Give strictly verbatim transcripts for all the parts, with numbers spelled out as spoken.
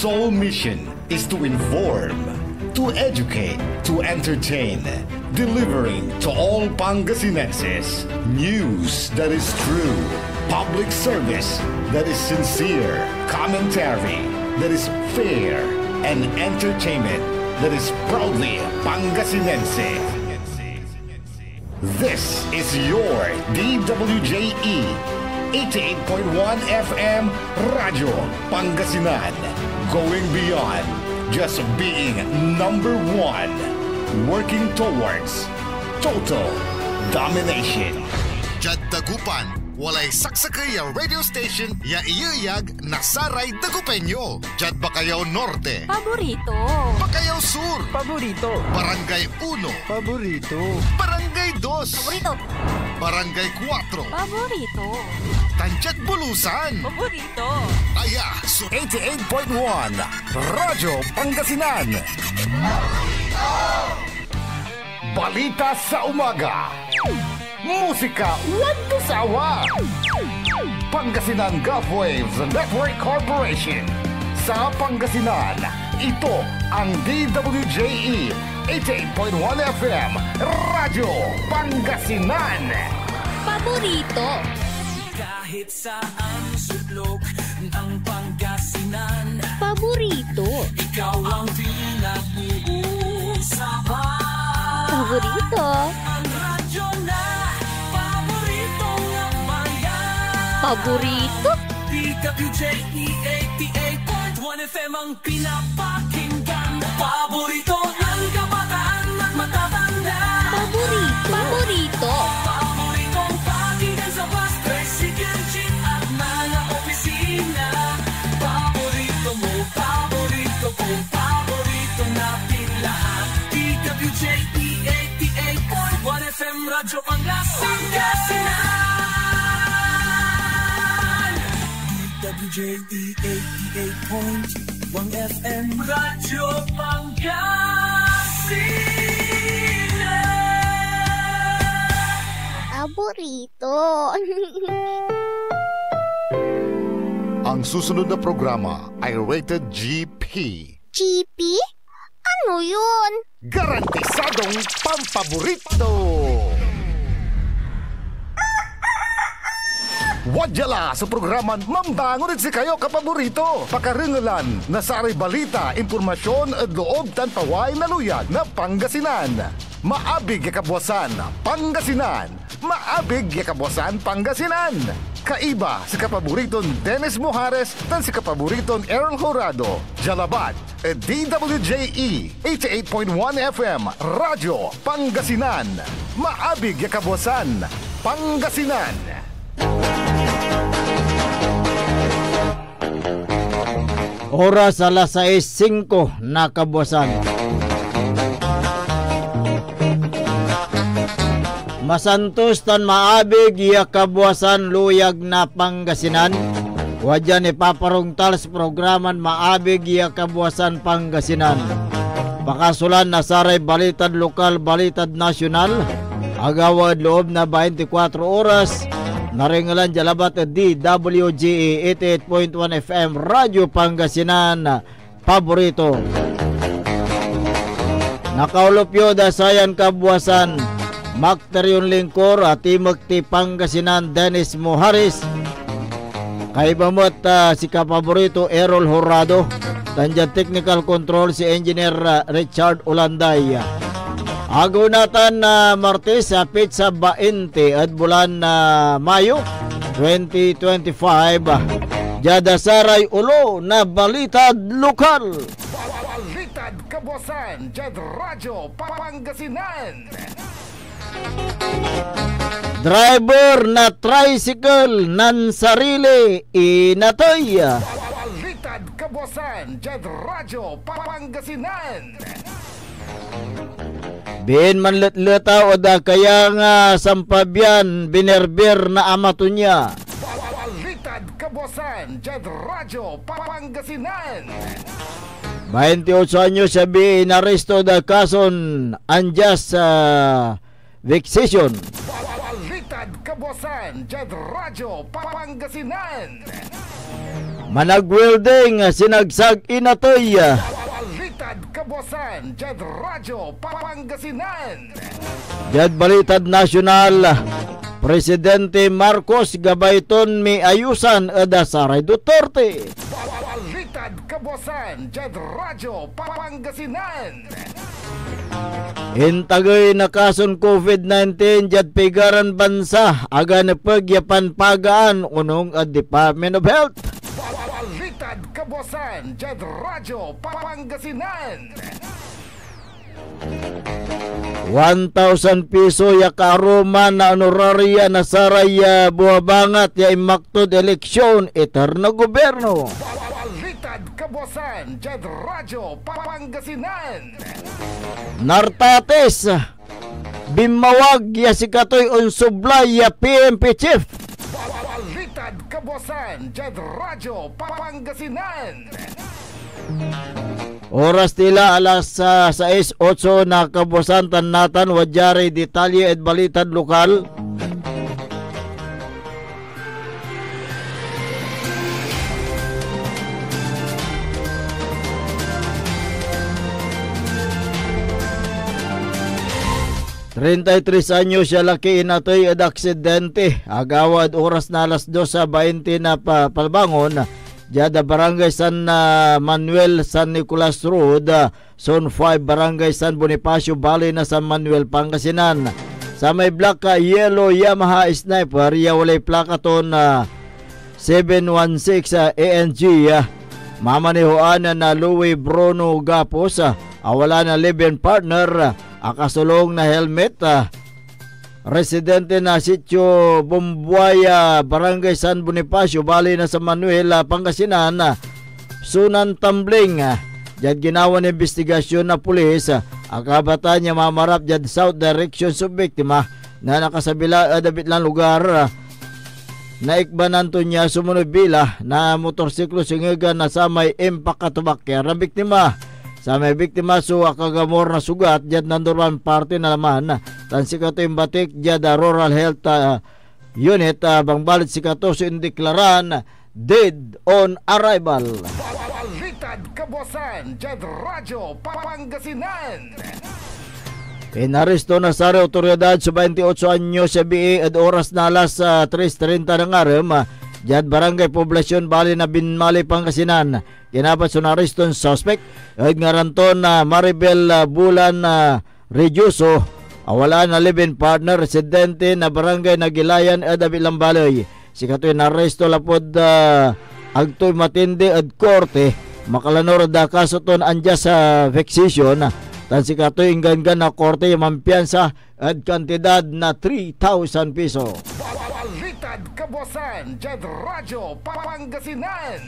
sole mission is to inform, to educate, to entertain, delivering to all Pangasinenses news that is true, public service that is sincere, commentary that is fair, and entertainment that is proudly Pangasinense. This is your D W J E eighty-eight point one F M Radyo Pangasinan. Going beyond just being number one. Working towards total domination. Diad Dagupan, walay saksakey ya radio station ya iyeyag na saray Dagupeño. Diad Bacayao Norte. Paborito. Bacayao Sur. Paborito. Barangay Uno. Paborito. Barangay Dos. Paborito. Barangay Kuatro. Paborito. Tan diad Bulusan. Paborito. Aya so eighty-eight point one Radyo Pangasinan. Balita sa umaga. Musika walang sawa. Pangasinan Gulf Waves Network Corporation. Sa Pangasinan, ito ang D W J E eighty-eight point one F M Radyo Pangasinan. Paborito. Kahit saan sulok ng Pangasinan. Paborito. Ikaw ang pinag-uusapan. Paborito. Ang radyo na paborito ng bayan. Paborito. D W J E eighty-eight point one F M ang pinapakinggan. Paborito ng kabataan at matatanda. Paborito. Paborito. Paboritong pakinggan sa bus, tricycle, jeep at mga opisina. Paborito mo, paborito ko, paborito natin lahat. D W J E eighty-eight point one F M Radyo Pangasinan. D W J E eighty-eight point one F M Radyo Pangasinan. Paborito. Ang susunod na programa ay rated G P. G P? Ano yun? Garantisadong pampaborito. Wadya la so programan mambangon ed sikayo, kapaborito. Pakarengelan na saray balita, impormasyon ed loob tan paway na luyag na Pangasinan. Maabig ya kabwasan, Pangasinan. Maabig ya kabwasan, Pangasinan. Kaiba si kapaboriton Dennis Mojares tan si kapaboriton Errol Horado. Dia labat ed D W J E eighty-eight point one F M Radyo Pangasinan. Maabig ya kabwasan, Pangasinan. Oras alas sais singko na kabwasan. Masantos tan maabig ya kabwasan, luyag na Pangasinan. Wadya nipaparongtal so programan Maabig ya Kabwasan Pangasinan. Pakasolan na saray balitad lokal, balitad nasyonal, agawa ed loob na baintikwatro oras, narengelan dia labat ed D W J E eighty-eight point one F M Radyo Pangasinan, paborito. Nakaolop yo da sayan kabwasan, makter yon lingkor, a timekti Pangasinan, Dennis Mojares. Kaiba met, ah, si kapaborito Errol Horado, tan diad technical control si Engineer, ah, Richard Ulanday. Agew natan na Martes, ah, petsa bainte ed bulan na Mayo, twenty twenty-five. Diad saray olo na balitad lokal. Balitad kabwasan diad Radyo Pangasinan. Driver na tricycle nansarili, inatey. Balitad kabwasan diad Radyo Pangasinan. Biin manletletaw ed kayang, ah, sampabian, binerbir na ama to nia. Balitad kabwasan diad Radyo Pangasinan. Baintiotso anyos ya bii inaresto ed kason unjust, ah, vexation. Balitad kabwasan diad Radyo Pangasinan. Managwelding, sinagsak inatey. Balitad Kabuasan, diad Radyo Pangasinan. Diad balitad nasyonal, Presidente Marcos gabay ton miayusan ed saray Duterte. Balitad Kabuasan, diad Radyo Pangasinan. Intagey na kason COVID nineteen diad pigaran bansa, aga nepeg ya panpagaan, onung ed Department of Health. Balitad Kabuasan, diad Radyo Pangasinan. One thousand piso ya kaaruman na honoraria na saray, ah, bumabangat ya inmaktod eleksyon, iter na gobyerno. Balitad Kabuasan, diad Radyo Pangasinan. Nartatis, binmawag ya sikatoy onsublay ya P N P chief. Balitad Kabuasan, diad Radyo Pangasinan. Oras tila alas, ah, sais otso na kabuasan tan natan, wadya ray detalye ed balitad lokal. Treinta y tres anyos ya laki inatey ed aksidente. Agawa ed oras na alas dos a bainte na pa-, palbangon, diad Barangay San, ah, Manuel, San Nicolas Road, ah, Zone five, Barangay San Bonifacio, Baley na San Manuel, Pangasinan. Samay black, ah, yellow Yamaha Sniper ya walay plaka ton, ah, seven one six, ah, A N G, ah, mamanehoan na Louie Bruno Gapos, ah, a wala na live-in partner, ah, akasolong na helmet, ah, residente na Sitio Bombuaya, Barangay San Bonifacio, Baley na San Manuel, ah, Pangasinan, ah, so nantumbling, ah, diad ginawa na imbestigasyon na pulis, ah, akabatan ya mamarap diad south direction so biktima na nakasabila ed abitlan lugar, ah, naikbanan to nia so manobila na motorsiklo singegan na samay impakatubak ya biktima. Samay biktima so akagamur na sugat diad nandurman parte na laman, tan sikato imbatik diad, ah, Rural Health, ah, Unit, ah, bangbalit sikato so indiklaran dead on arrival. Balitad Kabuasan, diad Radyo Pangasinan. Inaresto na saray otoridad so baintiotso anyos ya bii ed oras na alas, ah, tres treinta na ngarem, ah, diad Barangay Poblacion, Baley na Binmaley, Pangasinan. Kinabat so naareston suspek ed ngaran ton, ah, Maribel, ah, Bulan, ah, Rejoso, a wala na live-in partner, residente na Barangay Nagilayan ed Abilambaley. Sikatoy naaresto lapud, ah, agtoy matindi ed korte, makalano ra da kaso ton unjust, ah, vexation, tan sikatoy ingganggan na korte ya mampiansa ed kantidad na three thousand piso. Balitad Kabuasan, diad Radyo Pangasinan.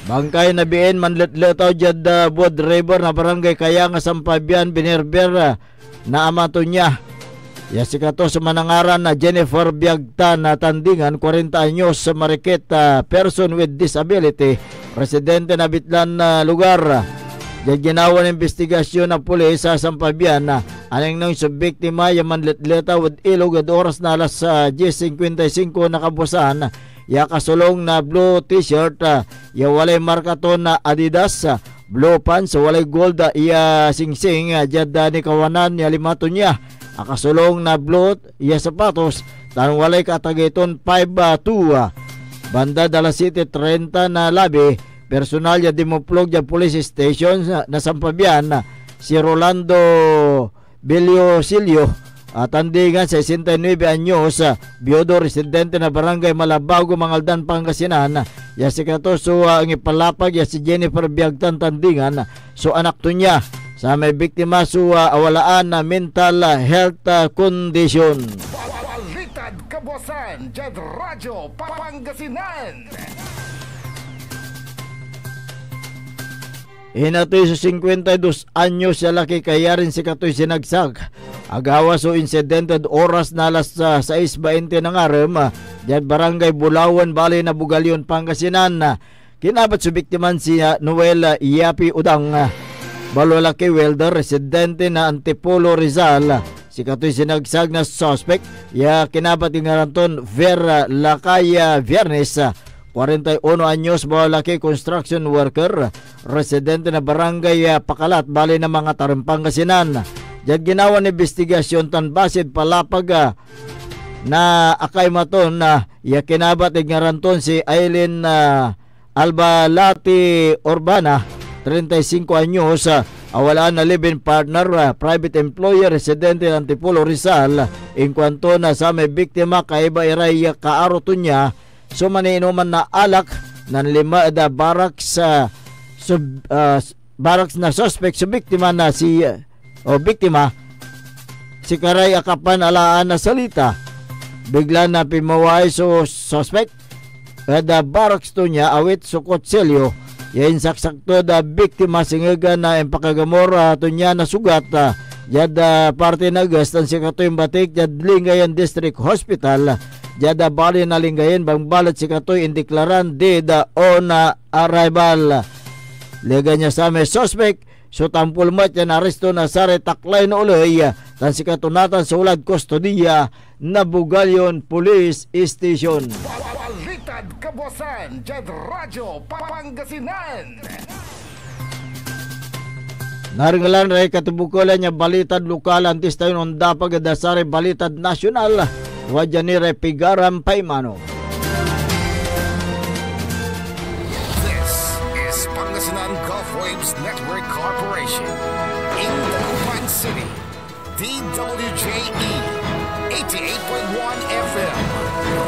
Bangkay na biin manletletaw diad, ah, Buod River na Barangay Kayanga, San Fabian, binerber, ah, na ama to nia. Ya sikato so manangaran na Jennifer Biagtan na Tandingan, kwarenta anyos, marikit, ah, person with disability, residente na abitlan, ah, lugar. Diad ginawa na imbestigasyon na pulis sa San Fabian, ah, anengneng so biktima ya manletletaw ed ilog ed oras na alas, ah, diez cincuenta y cinco na kabuasan, ya akasolong na blue t-shirt, ah, ya walay marka ton, ah, Adidas, ah, blue pants, walay gold, ah, ya singsing, ah, diad, ah, nikawanan ya lima to nia. Akasolong na blue ya sapatos, tan walay katagey ton five, ah, two, ah. Bandad alas siete treinta na labi, personal ya dimuplog diad police station na, na San Fabian, ah, si Rolando Beliosilio, ah, Tandingan, sesenta y nuebe anyos, ah, biyudo, residente na Barangay Malabago, Mangaldan, Pangasinan, ya sikato so, ah, angipalapag ya si Jennifer Biagtan Tandingan, so anak to nia. Samay biktima so, ah, awalaan na mental, ah, health, ah, condition. Balitad Kabuasan, diad Radyo Pangasinan. Inatey so cincuenta y dos anyos ya laki, kayarin sikatoy sinagsak. Agawa so insidente ed oras na alas, ah, sais bainte na ngarem, ah, diad Barangay Bulawan, Baley na Bugalion, Pangasinan. Kinabat so biktiman si, ah, Noel, ah, Yapi Udang, ah, balolaki welder, residente na Antipolo, Rizal. Sikatoy sinagsak na suspek ya kinabat ed ngaran ton Ver, ah, Lacaya Viernes, ah, kwarenta y uno anyos, babalaki, construction worker, residente na Barangay, ah, Pakalat, Bali na Mangatar, Pangasinan. Diad ginawa na imbestigasyon tan basid palapag, ah, na akaimaton, ah, ya kinabat ed ngaran ton si Aileen, ah, Albalati Urbana, treinta y cinco anyos, ah, a walaan na live-in partner, ah, private employer, residente na Antipolo, Rizal. Inkuanto na samay biktima, kaiba iray kaaro to nia, so maniinuman na alak, nanlima ed, ah, barracks, ah, sub-, ah, s-, barracks na suspek so biktima na si, ah, o biktima, sikaray akapanalaan na salita. Bigla na pinmaway so suspek ed, ah, barracks to nia, awit so kutsilyo ya insaksak tod, ah, biktima, singegan na impakagamor, ah, to nia na sugat, ah, diad, ah, parte na eges tan sikatoy imbatik diad Lingayen District Hospital, diad, ah, bali na Lingayen, bangbalet sikatoy indiklaran dead on arrival. Legan ya samay suspek, so tampol met ya naaresto na saray taklay na oley, tan sikato natan so walad kustodiya na Bugalyon Police Station. Balitad Kabuasan, diad Radyo Pangasinan. Narengelan ray katubukelan ya balitad lokal, antis tayon ondapag ed saray balitad nasional, wadya ni ray pigaran paimano. This is Pangasinan Gulf Waves Network Corporation in Dagupan City. D W J E, eighty-eight point one F M,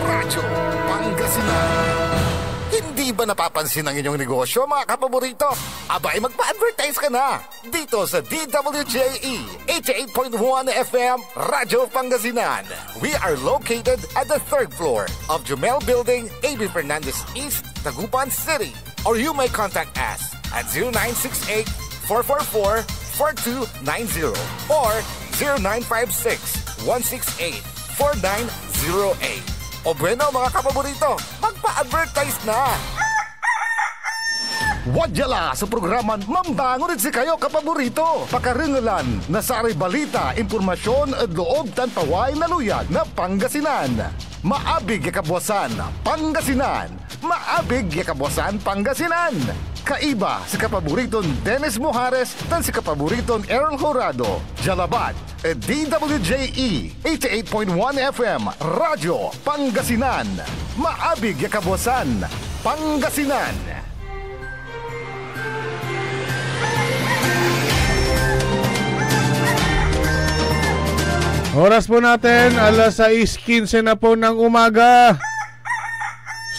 Radyo Pangasinan. Hindi ba napapansin ang inyong negosyo, mga kapaborito? Abay, magpa-advertise ka na dito sa D W J E, eighty-eight point one F M, Radyo Pangasinan. We are located at the third floor of Jumel Building, A B Fernandez East, Dagupan City. Or you may contact us at zero nine six eight, four four four, four two nine zero or zero nine five six, one six eight, four nine zero eight. O bueno, mga kapaborito, magpa-advertise na! Wadya la so programan Mambangon ed sikayo, kapaborito. Pakarengelan na saray balita, impormasyon ed loob tan paway na luyag na Pangasinan. Maabig ya kabuasan, Pangasinan. Maabig ya kabuasan, Pangasinan. Kaiba si kapaboriton Dennis Mojares tan si kapaboriton Errol Horado. Dia labat ed D W J E, eighty-eight point one F M, Radyo Pangasinan. Maabig ya kabuasan, Pangasinan. Oras po natin, alas sais kinse na po ng umaga.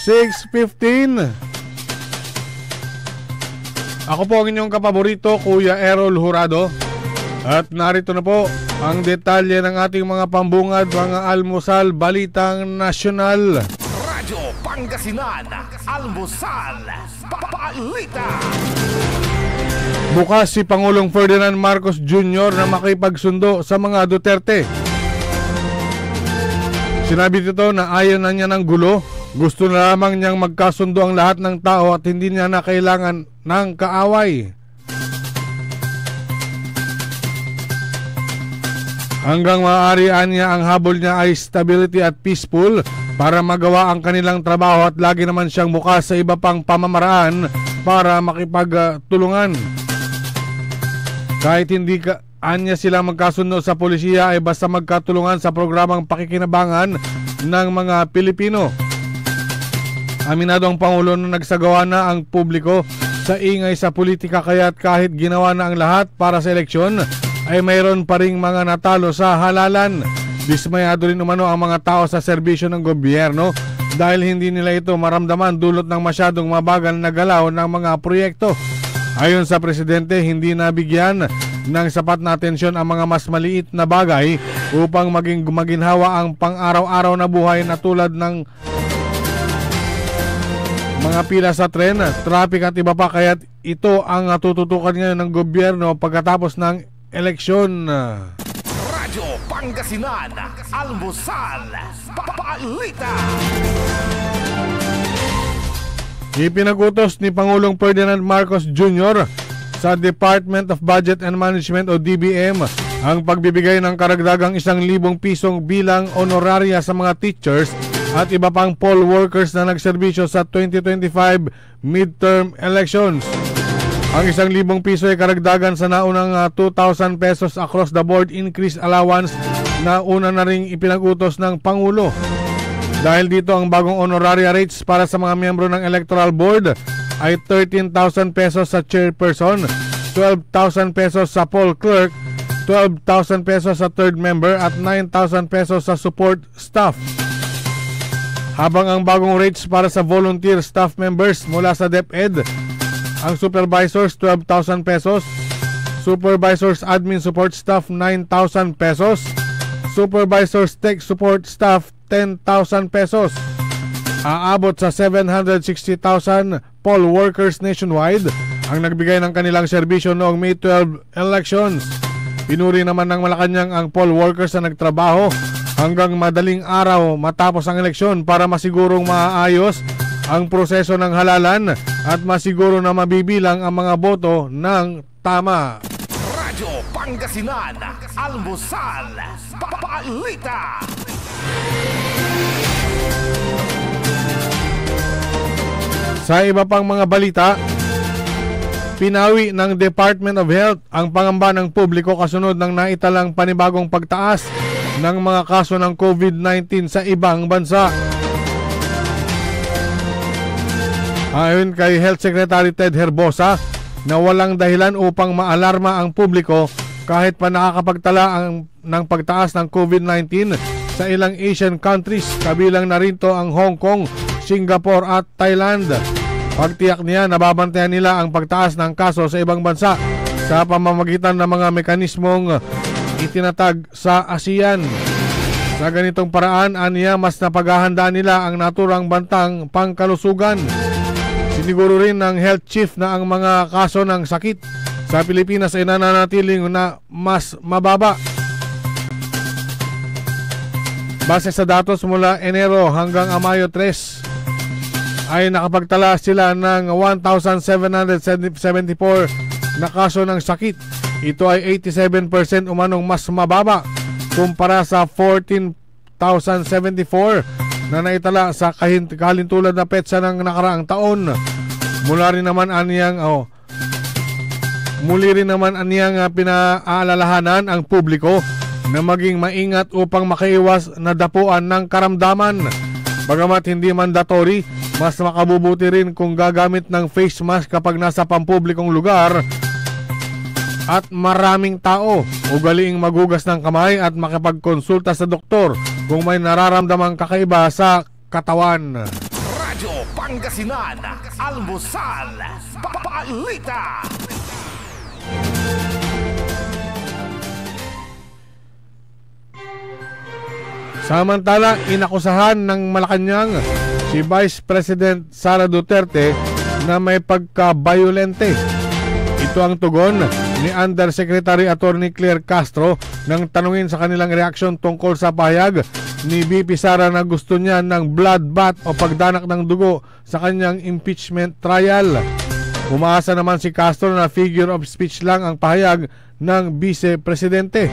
Six fifteen. Ako po ang inyong kapaborito, Kuya Errol Jurado. At narito na po ang detalye ng ating mga pambungad, mga almusal, balitang nasyonal. Radyo Pangasinan, Almusal, Balita. Bukas si Pangulong Ferdinand Marcos Junior na makipagsundo sa mga Duterte. Sinabi nito na ayaw na niya ng gulo. Gusto na lamang niyang magkasundo ang lahat ng tao at hindi niya na kailangan ng kaaway. Hanggang maaari, anya, ang habol niya ay stability at peaceful para magawa ang kanilang trabaho at lagi naman siyang bukas sa iba pang pamamaraan para makipagtulungan. Kahit hindi ka, anya, sila magkasundo sa polisiya ay basta magkatulungan sa programang pakikinabangan ng mga Pilipino. Aminado ang Pangulo na nagsagawa na ang publiko sa ingay sa politika, kaya't kahit ginawa na ang lahat para sa eleksyon, ay mayroon pa ring mga natalo sa halalan. Dismayado rin umano ang mga tao sa serbisyo ng gobyerno dahil hindi nila ito maramdaman dulot ng masyadong mabagal na galaw ng mga proyekto. Ayon sa presidente, hindi nabigyan ng sapat na atensyon ang mga mas maliit na bagay upang maging maginhawa ang pang-araw-araw na buhay na tulad ng mga pila sa tren, traffic at iba pa, kaya't ito ang, ah, tututukan ngayon ng gobyerno pagkatapos ng eleksyon. Radyo Pangasinan, Almusal, Balita. Ipinag-utos ni Pangulong Ferdinand Marcos Junior sa Department of Budget and Management o D B M ang pagbibigay ng karagdagang isang libong pisong bilang honoraria sa mga teachers at iba pang poll workers na nagserbisyo sa twenty twenty-five midterm elections. Ang isang libong piso ay karagdagan sa naunang, ah, two thousand pesos across the board increase allowance na una na ring ipinag-utos ng Pangulo. Dahil dito, ang bagong honoraria rates para sa mga miyembro ng Electoral Board ay thirteen thousand pesos sa chairperson, twelve thousand pesos sa poll clerk, twelve thousand pesos sa third member at nine thousand pesos sa support staff. Habang ang bagong rates para sa volunteer staff members mula sa DepEd, ang supervisors, twelve thousand pesos, supervisors admin support staff, nine thousand pesos, supervisors tech support staff, ten thousand pesos. Aabot sa seven hundred sixty thousand poll workers nationwide ang nagbigay ng kanilang serbisyo noong May twelve elections. Pinuri naman ng Malacañang ang poll workers na nagtrabaho hanggang madaling araw matapos ang eleksyon para masigurong maayos ang proseso ng halalan at masiguro na mabibilang ang mga boto ng tama. Radyo Pangasinan, Almusal, Balita. Sa iba pang mga balita, pinawi ng Department of Health ang pangamba ng publiko kasunod ng naitalang panibagong pagtaas ng mga kaso ng COVID nineteen sa ibang bansa. Ayon kay Health Secretary Ted Herbosa, na walang dahilan upang maalarma ang publiko kahit pa nakakapagtala ang, ng pagtaas ng COVID nineteen sa ilang Asian countries, kabilang na rin to ang Hong Kong, Singapore at Thailand. Pagtiyak niya, nababantayan nila ang pagtaas ng kaso sa ibang bansa sa pamamagitan ng mga mekanismong itinatag sa ASEAN. Sa ganitong paraan, aniya, mas napaghahandaan nila ang naturang bantang pangkalusugan. Siniguro rin ng health chief na ang mga kaso ng sakit sa Pilipinas ay nananatiling na mas mababa. Base sa datos mula Enero hanggang Mayo tres, ay nakapagtala sila ng one thousand seven hundred seventy-four na kaso ng sakit. Ito ay eighty-seven percent umanong mas mababa kumpara sa fourteen thousand seventy-four na naitala sa kahin-, kahalintulad na petsa ng nakaraang taon. Mula rin naman aniyang, oh, muli rin naman aniyang, ah, pinaalalahanan ang publiko na maging maingat upang makaiwas na dapuan ng karamdaman. Bagamat hindi mandatory, mas makabubuti rin kung gagamit ng face mask kapag nasa pampublikong lugar at maraming tao. Ugaliing maghugas ng kamay at makipagkonsulta sa doktor kung may nararamdamang kakaiba sa katawan. Radyo Pangasinan, Almusal, Balita. Samantala, inakusahan ng Malacañang si Vice President Sara Duterte na may pagkabayolente. Ito ang tugon ni Undersecretary Attorney Claire Castro nang tanungin sa kanilang reaksyon tungkol sa pahayag ni V P Sara na gusto niya ng bloodbath o pagdanak ng dugo sa kanyang impeachment trial. Umaasa naman si Castro na figure of speech lang ang pahayag ng Bise Presidente.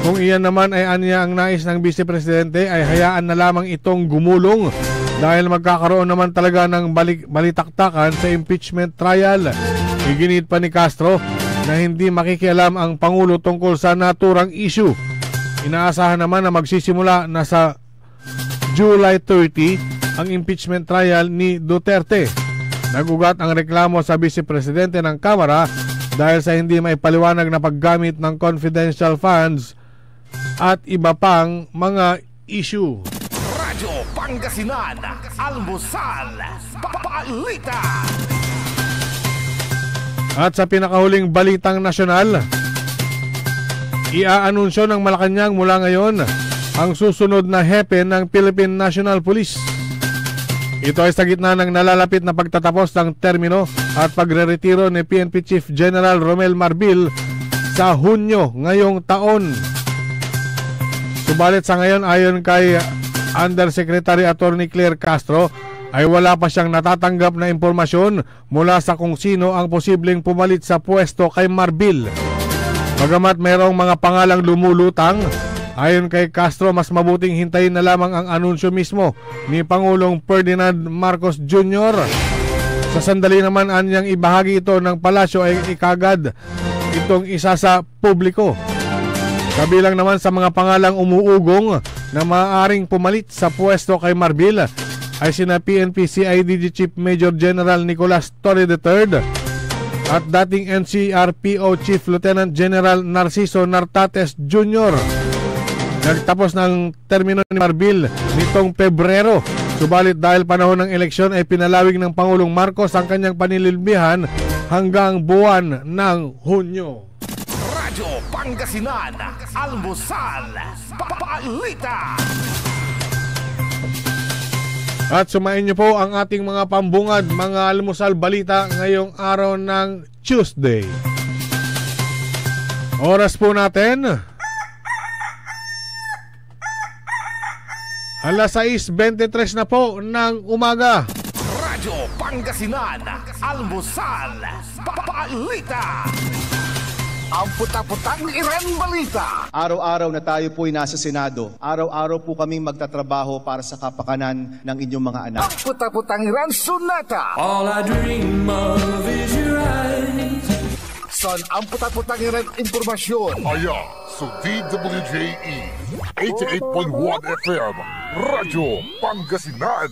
Kung iyan naman ay anya ang nais ng Bise Presidente, ay hayaan na lamang itong gumulong dahil magkakaroon naman talaga ng balik-, balitaktakan sa impeachment trial. Iginiit pa ni Castro na hindi makikialam ang Pangulo tungkol sa naturang issue. Inaasahan naman na magsisimula na sa July thirty ang impeachment trial ni Duterte. Nag-ugat ang reklamo sa Bise Presidente ng Kamara dahil sa hindi maipaliwanag na paggamit ng confidential funds at iba pang mga issue. Radyo Pangasinan, Almusal, Balita. At sa pinakahuling balitang nasyonal, iaanunsyo ng Malacañang mula ngayon ang susunod na hepe ng Philippine National Police. Ito ay sa gitna ng nalalapit na pagtatapos ng termino at pagreretiro ni P N P Chief General Romel Marbil sa Hunyo ngayong taon. Subalit sa ngayon, ayon kay Undersecretary Attorney Claire Castro, ay wala pa siyang natatanggap na impormasyon mula sa kung sino ang posibleng pumalit sa pwesto kay Marbil. Bagamat mayroong mga pangalang lumulutang, Ayon kay Castro, mas mabuting hintayin na lamang ang anunsyo mismo ni Pangulong Ferdinand Marcos Junior. Sa sandali naman anyang ibahagi ito ng palasyo ay ikagad itong isasa publiko. Kabilang naman sa mga pangalang umuugong na maaaring pumalit sa pwesto kay Marbil ay sina P N P C I D G Chief Major General Nicolas Torre the third at dating N C R P O Chief Lieutenant General Narciso Nartates Junior. Nagtapos na ang termino ni Marbil nitong Pebrero. Subalit dahil panahon ng eleksyon ay pinalawig ng Pangulong Marcos ang kanyang panililbihan hanggang buwan ng Hunyo. Radyo Pangasinan, Almusal, Balita. At sumain niyo po ang ating mga pambungad, mga almusal balita ngayong araw ng Tuesday. Oras po natin, alas sais bentitres na po ng umaga. Radyo Pangasinan, Almusal, Balita. Ang puta-putang Iran Balita. Araw-araw na tayo po'y nasa Senado. Araw-araw po kaming magtatrabaho para sa kapakanan ng inyong mga anak. Ang puta-putang Iran Sunata. All I dream of is your eyes. San ang puta-putang Iran impormasyon? Aya so D W J E eighty-eight point one F M, Radyo Pangasinan.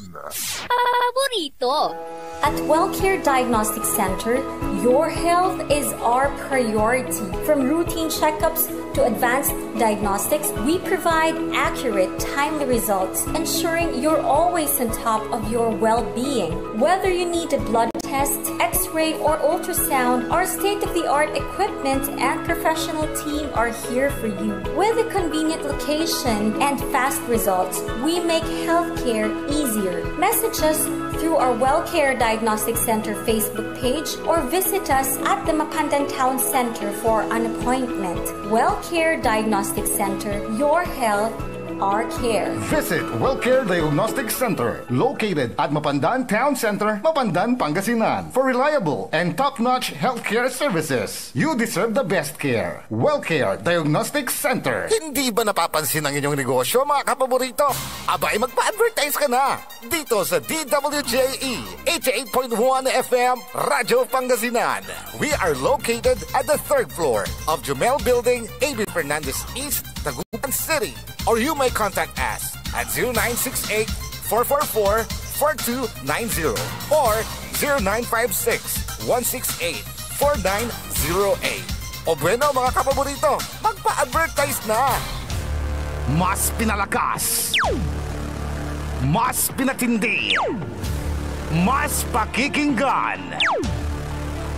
Paborito. At Wellcare Diagnostic Center, your health is our priority. From routine checkups to advanced diagnostics, we provide accurate, timely results, ensuring you're always on top of your well-being. Whether you need a blood test, x-ray, or ultrasound, our state-of-the-art equipment and professional team are here for you. With a convenient location and fast results, we make healthcare easier. Message us through our Wellcare Diagnostic Center Facebook page or visit us at the Mapandan Town Center for an appointment. Wellcare Diagnostic Center, your health, our care. Visit Wellcare Diagnostic Center, located at Mapandan Town Center, Mapandan, Pangasinan, for reliable and top-notch healthcare services. You deserve the best care. Wellcare Diagnostic Center. Hindi ba napapansin ang inyong negosyo, mga kapaborito? Abay, magpa-advertise ka na dito sa D W J E eighty-eight point one F M, Radyo Pangasinan. We are located at the third floor of Jumel Building, A B Fernandez East, Tagum- City, or you may contact us at zero nine six eight, four four four, four two nine zero or zero nine five six, one six eight, four nine zero eight. O bueno, mga kapaborito, magpa-advertise na! Mas pinalakas, mas pinatindi, mas pakikinggan.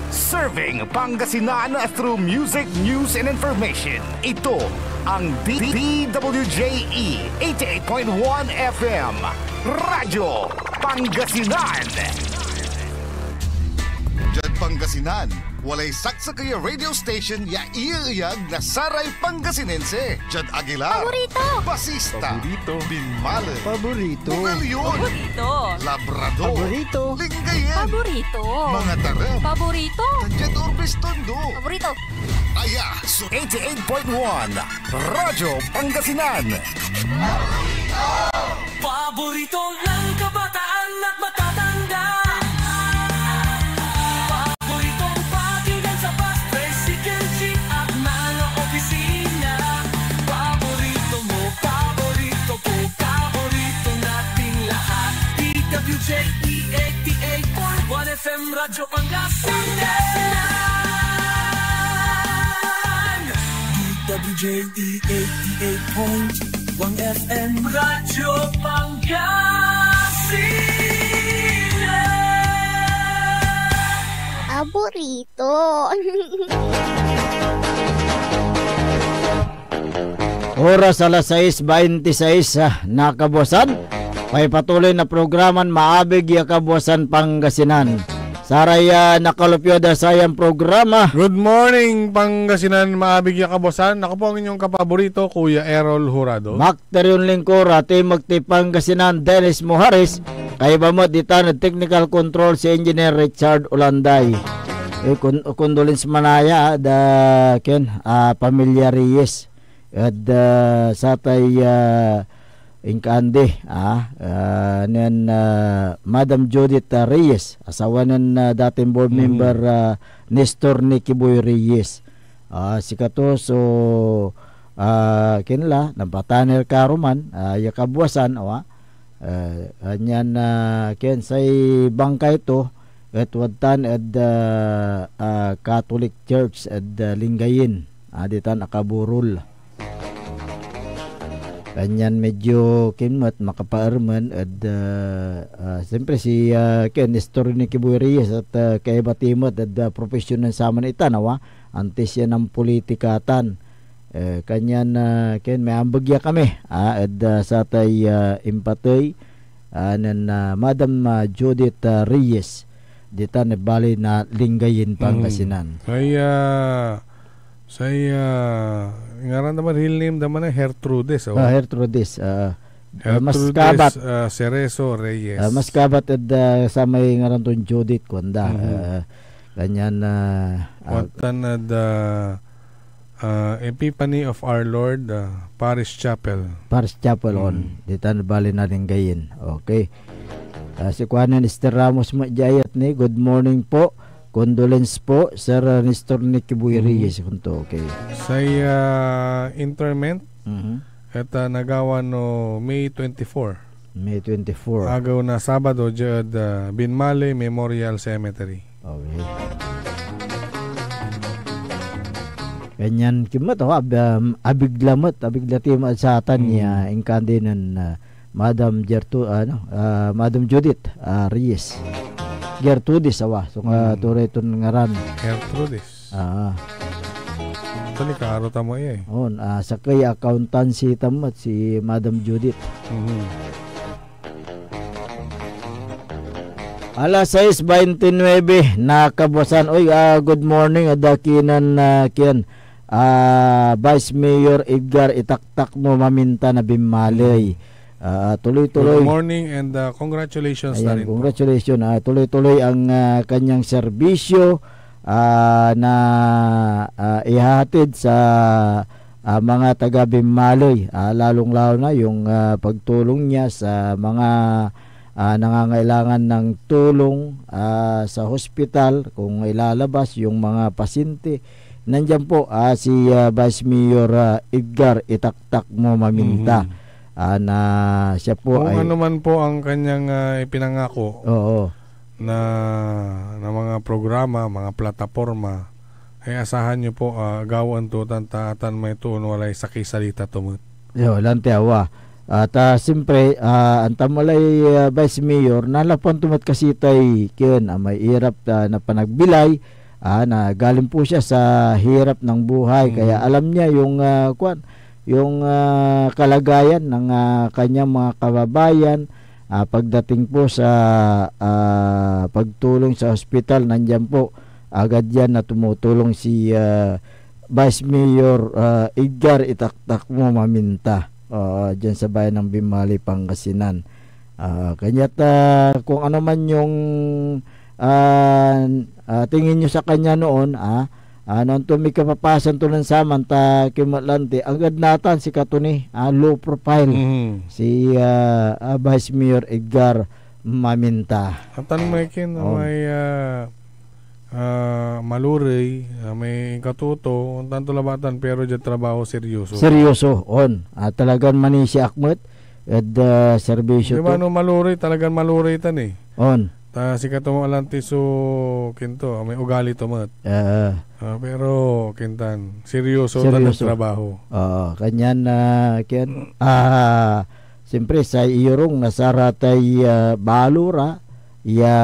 Serving Pangasinan through music, news, and information. Ito ang D W J E eighty-eight point one F M, Radyo Pangasinan. Diad Pangasinan, walay saksakey a radio station ya ieyag na saray Pangasinense. Jad Aguilar, Paborito. Basista, Paborito. Binmalen, Paborito. Bungalion, Paborito. Labrador, Paborito. Lingayen, Paborito. Mangatarem, Paborito. Jad Urbes, Tondo, Paborito. Aya so eighty-eight point one Radyo Pangasinan. Paborito ng kabataan at matatanda. Paboritong pakinggan sa bus, tricycle, jeep at mga opisina. Paborito mo, paborito ko, paborito nating lahat. D W J E eighty-eight point one F M Radyo Pangasinan. D W J E eighty-eight point one F M Radyo Pangasinan. Paborito. Oras alas sais beintisais, ah, na kabuasan. Pay patuloy na programan Maabig ya Kabuasan Pangasinan. Saray, ah, nakalupyo da sayan programa. Good morning, Pangasinan, Maabig ya Kabuasan. Ako po ang inyong kapaborito, Kuya Errol Jurado. Makter yon lingkor, ati magti Pangasinan, Dennis Mojares. Kaiba met ditan ed technical control si Engineer Richard Ulanday. Eh, con-, condolence manaya, ah, da, ken, ah, pamilya Reyes. ed, ah, satay, ah, inkaandi, ah, ah, nen, ah, Madam Judith, ah, Reyes, asawa nen, ah, dating board member, ah, Nestor Nicky Boy Reyes. Ah, sikato so, ah, kinla, nampatanir karuman, ah, ya kabuasan, awa. Eh, kanyan, ah, ken say bangkay to et wadtan ed, ah, ah, Catholic Church ed, ah, Lingayen, ah, ditan akaborol. Kanyan medyo kinmet makapaermen ed, ah, ah, siyempre si, ah, ken Nestor Nicky Boy Reyes et, ah, kaiba ti met ed, ah, profesyon nen saman itan, awa, antis ya nampolitika tan. Eh, kanyan, ah, ken may ambeg ya kami, ah, ed, ah, satay, ah, impatey, ah, nen, ah, Madam, ah, Judith, ah, Reyes, ditan ed baley na Lingayen, Pangasinan. Say, ah, say, ah, ngaran da man, real name da man ay Gertrudis, oh. Ah, Gertrudis, ah, ah, mas Gertrudis, kabat. Ah, Cerezo Reyes. Ah, mas kabat ed, ah, samay ngaran ton Judith, kuanda. Mhm. Ah, kanyan, ah, ah, Wadtan ed, ah, ah, Epiphany of Our Lord, ah, Parish Chapel. Parish Chapel on. Mm. Ditan baley na Lingayen. Okay. Ah, si kuanen Esther Ramos met dia ayat ni, "Good morning po. Condolence po, Sir, ah, Nestor Nicky Boy Reyes," kunto. Okay. Say, ah, interment, Mhm. et, ah, nagawa no May twenty-four. May twenty-four. Agew na Sabado, diad, ah, Binmaley Memorial Cemetery. Okay. Kanyan kinmet, oh, ab-, um, abigla met, abigla ti met satan ya inkandi nen, ah, Madam Gertu-, ano, ah, Madam Judith, ah, Reyes. Gertrudis, awa. So, nga, turay ton ngaran. Gertrudis. Ah. Actually, kaaro tamo iya eh. On, ah, sakey accountancy ta met si Madam Judith. Mhm. Alas sais veintinuebe na kabuasan. Oy, ah, good morning, ada kinan, ah, kian, ah, Vice Mayor Edgar Itaktak mo maminta na Binmaley. Ah, tuloy-tuloy. Good morning and, ah, congratulations na Ayan, rin po. Congratulations. Ah, tuloy-tuloy ang, ah, kanyang serbisyo, ah, na, ah, ihahatid sa, ah, mga taga Binmaley. Ah, lalong-lalo na yung, ah, pagtulong niya sa mga, ah, nangangailangan ng tulong, ah, sa hospital, kung ilalabas yung mga pasyente. Nandiyan po, ah, si, ah, Vice Mayor, ah, Edgar Itaktak mo maminta. Mhm. Ah, na siya po Kung ay ano man po ang kanyang, ah, ipinangako Oo. na, na mga programa, mga plataporma, ay asahan niyo po, ah, gawaen to tan ta-, tan may toon walay sakey salita to met. Yo, lanti awa. At, ah, siyempre, ah, antam walay, ah, Vice Mayor, nalapan to met kasi tay, ken, ah, may irap, ah, na panagbilay, ah, na galing po siya sa hirap ng buhay, kaya Mm. alam niya yung, ah, kwan, yung, ah, kalagayan ng, ah, kanyang mga kababayan, ah, pagdating po sa, ah, pagtulong sa ospital, nandiyan po agad yan na tumutulong si, ah, Vice Mayor, ah, Edgar Itaktak mo maminta, ah, dyan sa bayan ng Bimali, Pangasinan. Ah, kanya't, ah, kung ano man yung, ah, ah, tingin nyo sa kanya noon, ah, ah, noon to may kapapasan to ng saman, ta kimatlanti, agad natan si Katuni, ah, low profile. Mhm. Si, ah, ah, Vice Mayor Edgar Maminta. Atan may kin-, On. may, ah, ah, malurey, ah, may katuto, tanto labatan, pero diad trabaho seryoso. Seryoso, on. Ah, talagan manisia ak met ed, ah, serbisyo Di ba, to. no, malurey, talagan malurey tan eh. On. Ta sikato mo alanti so kinto, ah, may ugali to met. Ah. Ah, pero kintan, seryoso tan Seryoso. trabaho. Oo, kanyan, ah, kian, ah, siyempre, say iyorong na saratay, ah, balo ra, ya,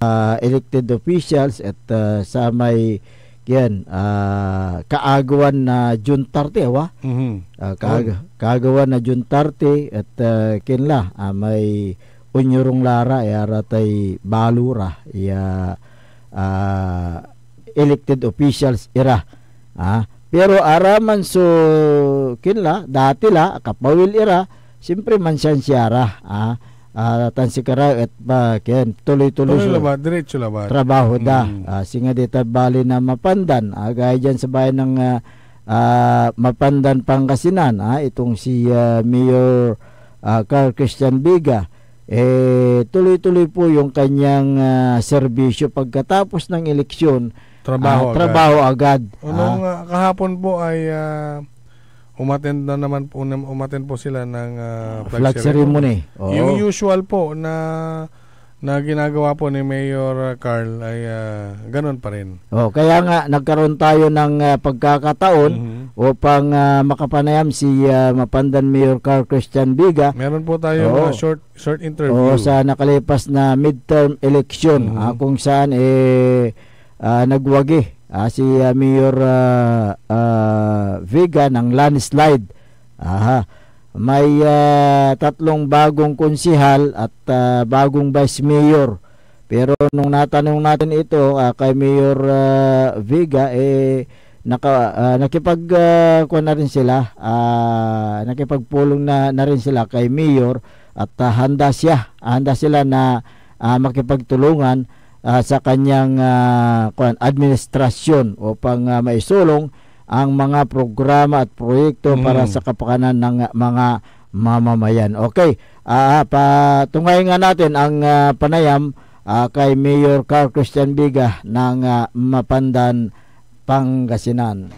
ah, elected officials et, ah, samay, kian, ah, kaagawan na June thirty, awa? Mhm. Ah, kaag-, On. kaagawan na June thirty et, ah, kian la, ah, may onyorong la ra, ya ratay balo ra, ya, ah, elected officials ira. Ah, pero araman so kinla, dati la, kapawil ira, siyempre mansiansia ra, ah, ah, tan sikara et pa, ken, tuloy-tuloy Tuloy so labat, diretso labat. trabaho da. Mm. Ah, singa di ta bali na mapandan, ah, gaya dyan sa bayan ng, ah, ah, Mapandan, Pangasinan, ah, itong si, ah, Mayor, ah, Carl Christian Viga, eh, tuloy-tuloy po yung kanyang, ah, serbisyo pagkatapos ng eleksyon, Trabaho ah, agad. trabaho agad. O, nung, Ah. ah, kahapon po ay, ah, umattend na naman po, um, umattend po sila ng, ah, flag Flag ceremony. ceremony. Oo. Yung usual po na, na ginagawa po ni Mayor, ah, Carl ay, ah, ganun pa rin. Oh, kaya nga nagkaroon tayo ng, ah, pagkakataon Mhm. upang, ah, makapanayam si, ah, Mapandan Mayor Carl Christian Viga. Meron po tayo Oo. mga short, short interview. Oo, sa nakalipas na midterm election, Mhm. ah, kung saan, eh, ah, nagwagi, ah, si, ah, Mayor, ah, ah, Viga ng landslide. Aha. May, ah, tatlong bagong konsehal at, ah, bagong vice mayor. Pero nung natanong natin ito, ah, kay Mayor, ah, Viga, eh, naka-, ah, nakipag, ah, kuwan na rin sila, ah, nakipagpulong na, na rin sila kay Mayor at, ah, handa siya, handa sila na, ah, makipagtulungan, ah, sa kanyang, ah, kuwan, administrasyon upang, ah, maisulong ang mga programa at proyekto para Mm. sa kapakanan ng mga mamamayan. Okay, ah, patunghayan nga natin ang, ah, panayam, ah, kay Mayor Carl Christian Viga ng, ah, Mapandan, Pangasinan.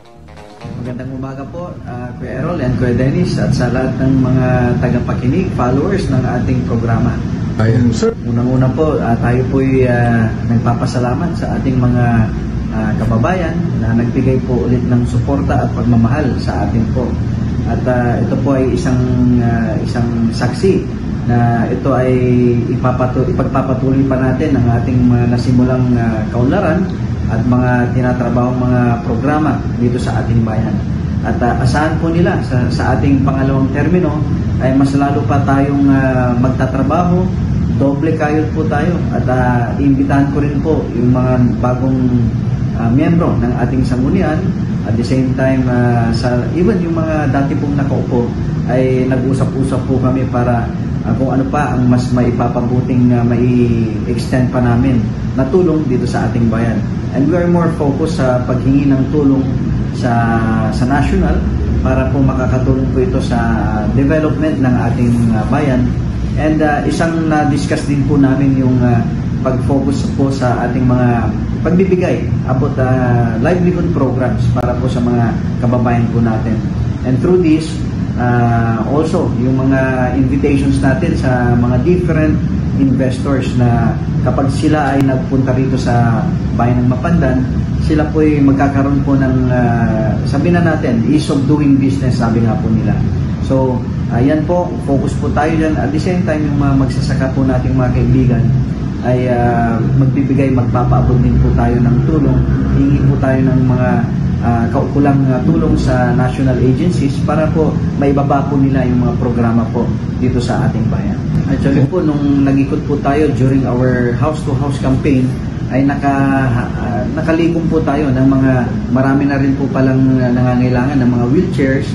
Magandang umaga po, ah, Kuya Errol and Kuya Dennis, at sa lahat ng mga tagapakinig, followers ng ating programa. Ayan, sir. Unang-una po, ah, tayo po'y, ah, nagpapasalamat sa ating mga, ah, kababayan na nagbigay po ulit ng suporta at pagmamahal sa atin po. At, ah, ito po ay isang, ah, isang saksi na ito ay ipapatu-, ipagpapatuloy pa natin ang ating mga nasimulang, ah, kaunlaran at mga tinatrabahong mga programa dito sa ating bayan. At, ah, asahan po nila sa, sa ating pangalawang termino ay mas lalo pa tayong, ah, magtatrabaho, doble kayod po tayo. At, ah, iimbitahan ko rin po yung mga bagong, ah, miyembro ng ating sanggunian. At the same time, ah, sa, even yung mga dati pong nakaupo ay nag-usap-usap po kami para, ah, kung ano pa ang mas maipapabuting, ah, mai-extend pa namin na tulong dito sa ating bayan. And we are more focused sa paghingi ng tulong sa, sa national para po makakatulong po ito sa development ng ating, ah, bayan. And, ah, isang na-discuss din po namin yung, ah, pag-focus po sa ating mga pagbibigay about, ah, livelihood programs para po sa mga kababayan po natin. And through this, ah, also, yung mga invitations natin sa mga different investors na kapag sila ay nagpunta rito sa bayan ng Mapandan, sila po'y magkakaroon po ng, ah, sabi na natin, ease of doing business, sabi nga po nila. So, ah, yan po, focus po tayo dyan. At the same time, yung mga magsasaka po nating mga kaibigan ay, ah, magbibigay, magpapaabot din po tayo ng tulong. Hingi po tayo ng mga, ah, kaukulang, ah, tulong sa national agencies para po maibaba po nila yung mga programa po dito sa ating bayan. Actually po, nung nag-ikot po tayo during our house-to-house campaign, ay naka-, ah, nakalikom po tayo ng mga, marami na rin po palang, ah, nangangailangan ng mga wheelchairs.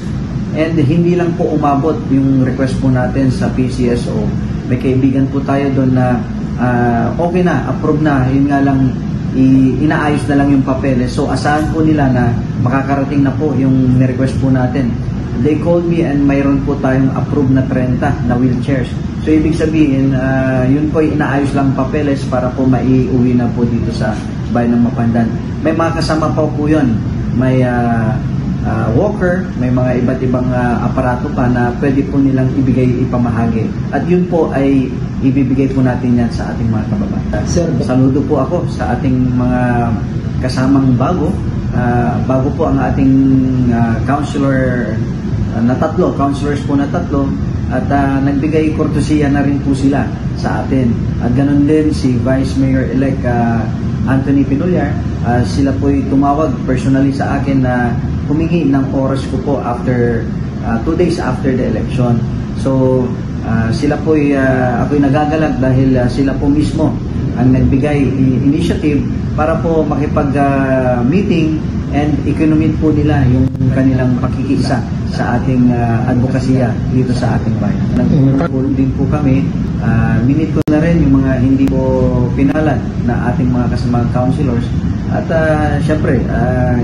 And hindi lang po umabot yung request po natin sa P C S O. May kaibigan po tayo doon na, ah, okay na, approve na. Yun nga lang, i-, inaayos na lang yung papeles. So, asahan po nila na makakarating na po yung ni-request po natin. They called me and mayroon po tayong approve na trenta na wheelchairs. So, ibig sabihin, ah, yun po ay inaayos lang papeles para po maiuwi na po dito sa bayan ng Mapandan. May mga kasama pa po yun. May, ah, ah, walker, may mga iba't ibang, ah, aparato pa na pwede po nilang ibigay, ipamahagi. At yun po ay ibibigay po natin yan sa ating mga kababayan. Sir, saludo po ako sa ating mga kasamang bago. Ah, bago po ang ating, ah, councilor, ah, na tatlo, councilors po na tatlo, at, ah, nagbigay kortesiya na rin po sila sa atin. At ganun din si Vice Mayor-elect, ah, Anthony Pinulyar, ah, sila po'y tumawag personally sa akin na humingi ng oras ko po after, ah, two days after the election. So, ah, sila po'y, ah, ako'y nagagalak dahil, ah, sila po mismo ang nagbigay i-, initiative para po makipag, ah, meeting and i-commit po nila yung kanilang pakikiisa sa ating, ah, advokasya dito sa ating bayan. Nagpupulong din po kami, ah, minute ko na rin yung mga hindi po pinalad na ating mga kasamang councilors. At, ah, siyempre, ah,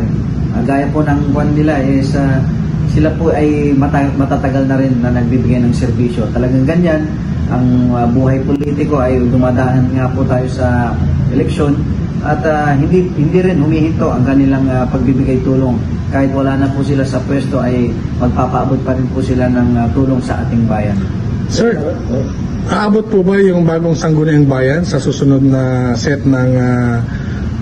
ah, gaya po ng kwan nila is, ah, sila po ay mata-, matatagal na rin na nagbibigay ng serbisyo. Talagang ganyan ang, ah, buhay politiko, ay dumadaan nga po tayo sa eleksyon at, ah, hindi, hindi rin humihinto ang kanilang, ah, pagbibigay tulong. Kahit wala na po sila sa pwesto ay magpapaabot pa rin po sila ng, ah, tulong sa ating bayan. Sir, aabot po ba yung bagong Sangguniang Bayan sa susunod na set ng, ah,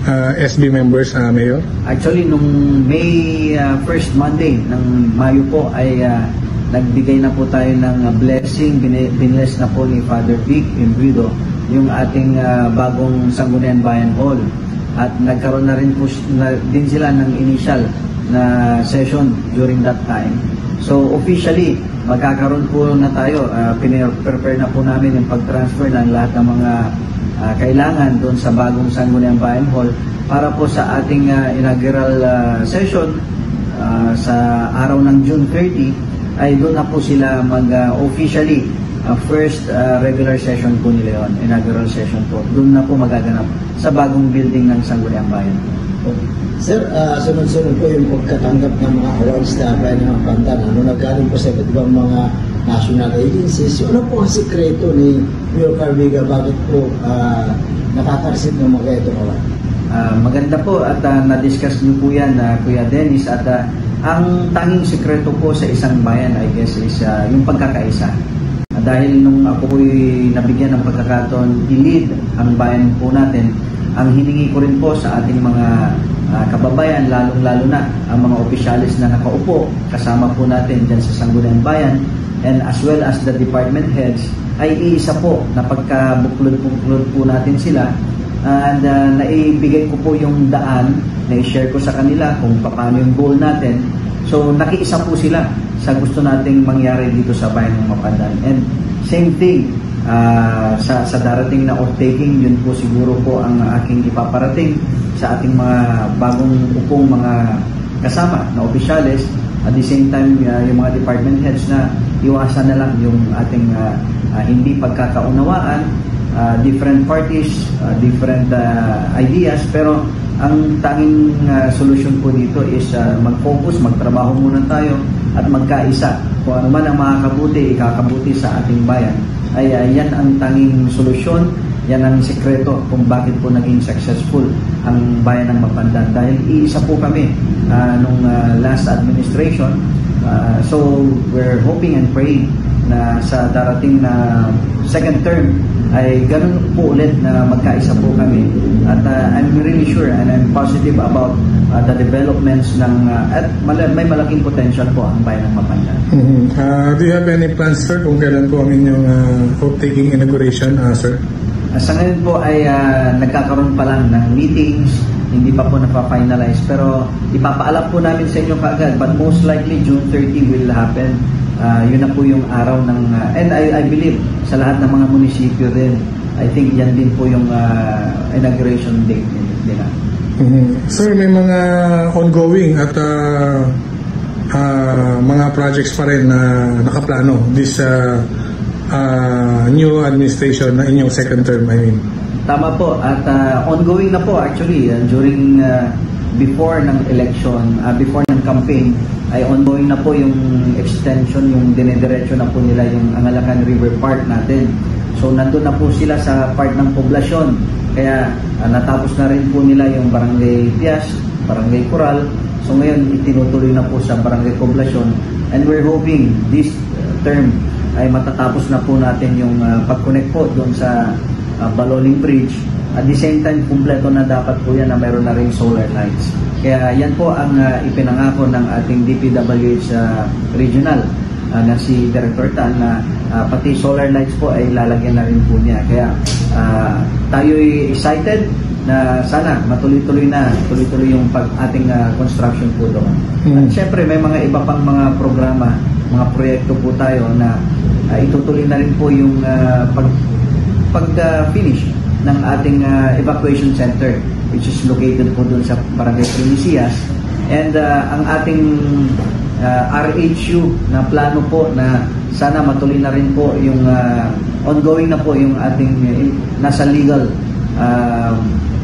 ah, S B members, ah, Mayor? Actually, nung May, ah, first Monday ng Mayo po ay, ah, nagbigay na po tayo ng, ah, blessing, bine-, binless na po ni Father Vic Imbrido yung ating, ah, bagong Sangguniang Bayan Hall. At nagkaroon na rin po s-, na, din sila ng initial na session during that time. So, officially, magkakaroon po na tayo, ah, pine-, prepare na po namin yung pag-transfer ng lahat ng mga, ah, kailangan doon sa bagong Sangguniang Bayan Hall para po sa ating, ah, inaugural, ah, session, ah, sa araw ng June thirty, ay doon na po sila mag, ah, officially, ah, first, ah, regular session po nila yon, inaugural session po. Doon na po magaganap sa bagong building ng Sangguniang Bayan. Sir, ah, sunod-sunod po yung pagkatanggap ng mga awards na Bayan ng Mapandan. Ano, naggaling po sa iba't ibang mga national agencies. Ano po ang sikreto ni Mayor Carl Viga? Bakit po, ah, nakaka-receive ng mga itong award? Ah, maganda po at, ah, na-discuss niyo po yan, ah, Kuya Dennis. At, ah, ang tanging sikreto po sa isang bayan, I guess, is, ah, yung pagkakaisa. Ah, dahil nung ako po'y nabigyan ng pagkakataon i-lead ang bayan po natin, ang hiningi ko rin po sa ating mga, ah, kababayan, lalong-lalo na ang mga opisyales na nakaupo, kasama po natin dyan sa Sangguniang Bayan, and as well as the department heads, ay iisa po na pagkabuklod-buklod po natin sila. And, ah, naibigay ko po yung daan, na-share ko sa kanila kung paano yung goal natin. So, nakiisa po sila sa gusto nating mangyari dito sa Bayan ng Mapandan. And same thing, ah, sa, sa darating na oath-taking, yun po siguro po ang aking ipaparating sa ating mga bagong upong mga kasama na opisyales. At the same time, ah, yung mga department heads na iwasan na lang yung ating, ah, ah, hindi pagkakaunawaan, ah, different parties, ah, different, ah, ideas, pero ang tanging, ah, solusyon po dito is, ah, mag-focus, magtrabaho muna tayo at magkaisa. Kung ano man ang makakabuti, ikakabuti sa ating bayan, ay, ah, yan ang tanging solusyon, yan ang sikreto kung bakit po naging successful ang bayan ng Mapandan. Dahil iisa po kami, ah, nung, ah, last administration. Ah, so, we're hoping and praying na sa darating na second term ay ganun po ulit na magkaisa po kami. At, ah, I'm really sure and I'm positive about, ah, the developments ng, ah, at mala-, may malaking potential po ang bayan ng Mapandan. Mhm. Ah, do you have any plans, sir, kung kailan po ang inyong, ah, oath-taking inauguration, ah, sir? Ah, sa ngayon po ay, ah, nagkakaroon pa lang ng meetings, hindi pa po napafinalize, pero ipapaalam po namin sa inyo kaagad, but most likely June thirty will happen. Ah, yun na po yung araw ng, ah, and I, I believe sa lahat ng mga munisipyo din, I think yan din po yung, ah, inauguration date nila. Mhm. Sir, may mga ongoing at, ah, ah, mga projects pa rin na nakaplano this, ah, ah, new administration na inyong second term, I mean. Tama po. At, ah, ongoing na po actually, ah, during, ah, before ng election, ah, before ng campaign, ay ongoing na po yung extension, yung dinediretso na po nila yung Angalacan River Park natin. So, nandun na po sila sa part ng poblasyon. Kaya, ah, natapos na rin po nila yung Barangay Pias, Barangay Coral. So, ngayon, itinutuloy na po sa Barangay Poblacion. And we're hoping this, uh, term ay matatapos na po natin yung, ah, pag-connect po doon sa, ah, Baloling Bridge. At the same time, kumpleto na dapat po yan na meron na rin solar lights. Kaya yan po ang, ah, ipinangako ng ating D P W H, ah, regional, ah, na si Director Tan, na, ah, pati solar lights po ay lalagyan na rin po niya. Kaya, ah, tayo'y excited na sana matuloy-tuloy na, tuloy-tuloy yung pag-, ating, ah, construction po doon. At syempre, may mga iba pang mga programa, mga proyekto po tayo na, ah, itutuloy na rin po yung, ah, pag, pag, ah, finish ng ating, ah, evacuation center, which is located po doon sa Barangay Primicias. And, ah, ang ating, ah, R H U na plano po na sana matuloy na rin po yung, ah, ongoing na po yung ating, eh, nasa legal, ah,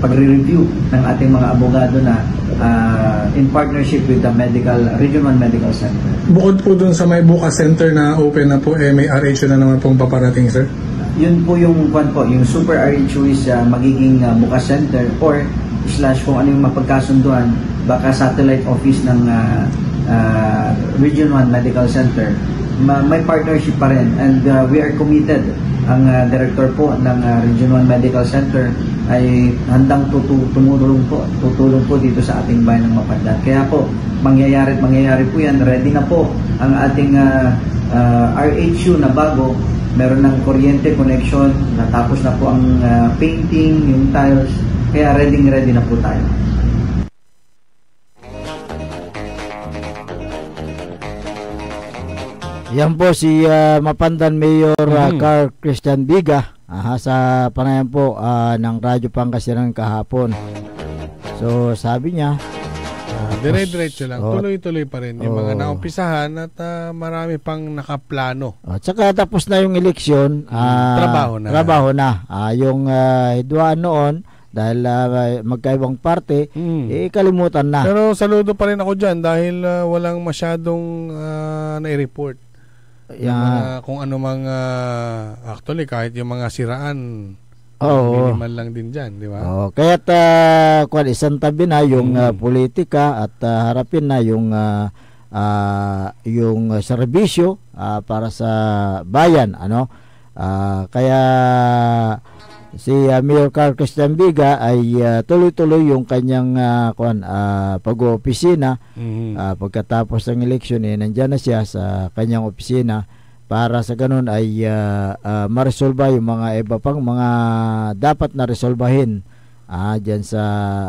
pagre-review ng ating mga abogado na, ah, in partnership with the medical, Region one Medical Center. Bukod po dun sa may Bukas Center na open na po, eh, may R H U na naman pong paparating, sir? Yun po yung, kwan po, yung Super R H U is, ah, magiging, ah, Bukas Center or slash kung ano yung mapagkasunduan, baka satellite office ng, ah, ah, Region one Medical Center. Ma-, may partnership pa rin, and, ah, we are committed. Ang, ah, director po ng, ah, Region one Medical Center ay handang tutu-, tumulong po, tutulong po dito sa ating bayan ng Mapandan. Kaya po, mangyayari at mangyayari po yan. Ready na po ang ating, ah, ah, R H U na bago. Meron ng kuryente, connection, natapos na po ang, ah, painting, yung tiles. Kaya ready, ready na po tayo. Yan po si, ah, Mapandan Mayor, ah, Mhm. Carl Christian Biga. Aha, sa panayan po, ah, ng Radyo Pangasinan kahapon. So, sabi niya, Ah, dire-diretso lang. Oh. Tuloy-tuloy pa rin yung mga Oo. naumpisahan at, ah, marami pang nakaplano. At saka tapos na yung eleksyon, Mm, ah, trabaho na. trabaho na. Ah, yung, ah, hidwaan noon, dahil, ah, magkaibang parte, Mm. eh, kalimutan na. Pero saludo pa rin ako dyan dahil, ah, walang masyadong, ah, nai-report. Yung Ya. mga kung ano mang, ah, actually, kahit yung mga siraan, Oo. minimal lang din dyan, di ba? Oo. Kaya't, ah, kwan, isantabi na yung, Mm. ah, politika at, ah, harapin na yung, ah, ah, yung, ah, serbisyo, ah, para sa bayan, ano? Ah, kaya si, ah, Mayor Carl Christian Biga ay, ah, tuloy-tuloy yung kanyang, ah, kwan, ah, pag-oopisina. Mhm. Ah, pagkatapos ng eleksyon, eh, nandiyan na siya sa kanyang opisina para sa ganun ay, ah, ah, maresolba yung mga iba pang mga dapat na resolbahin, ah, diyan sa,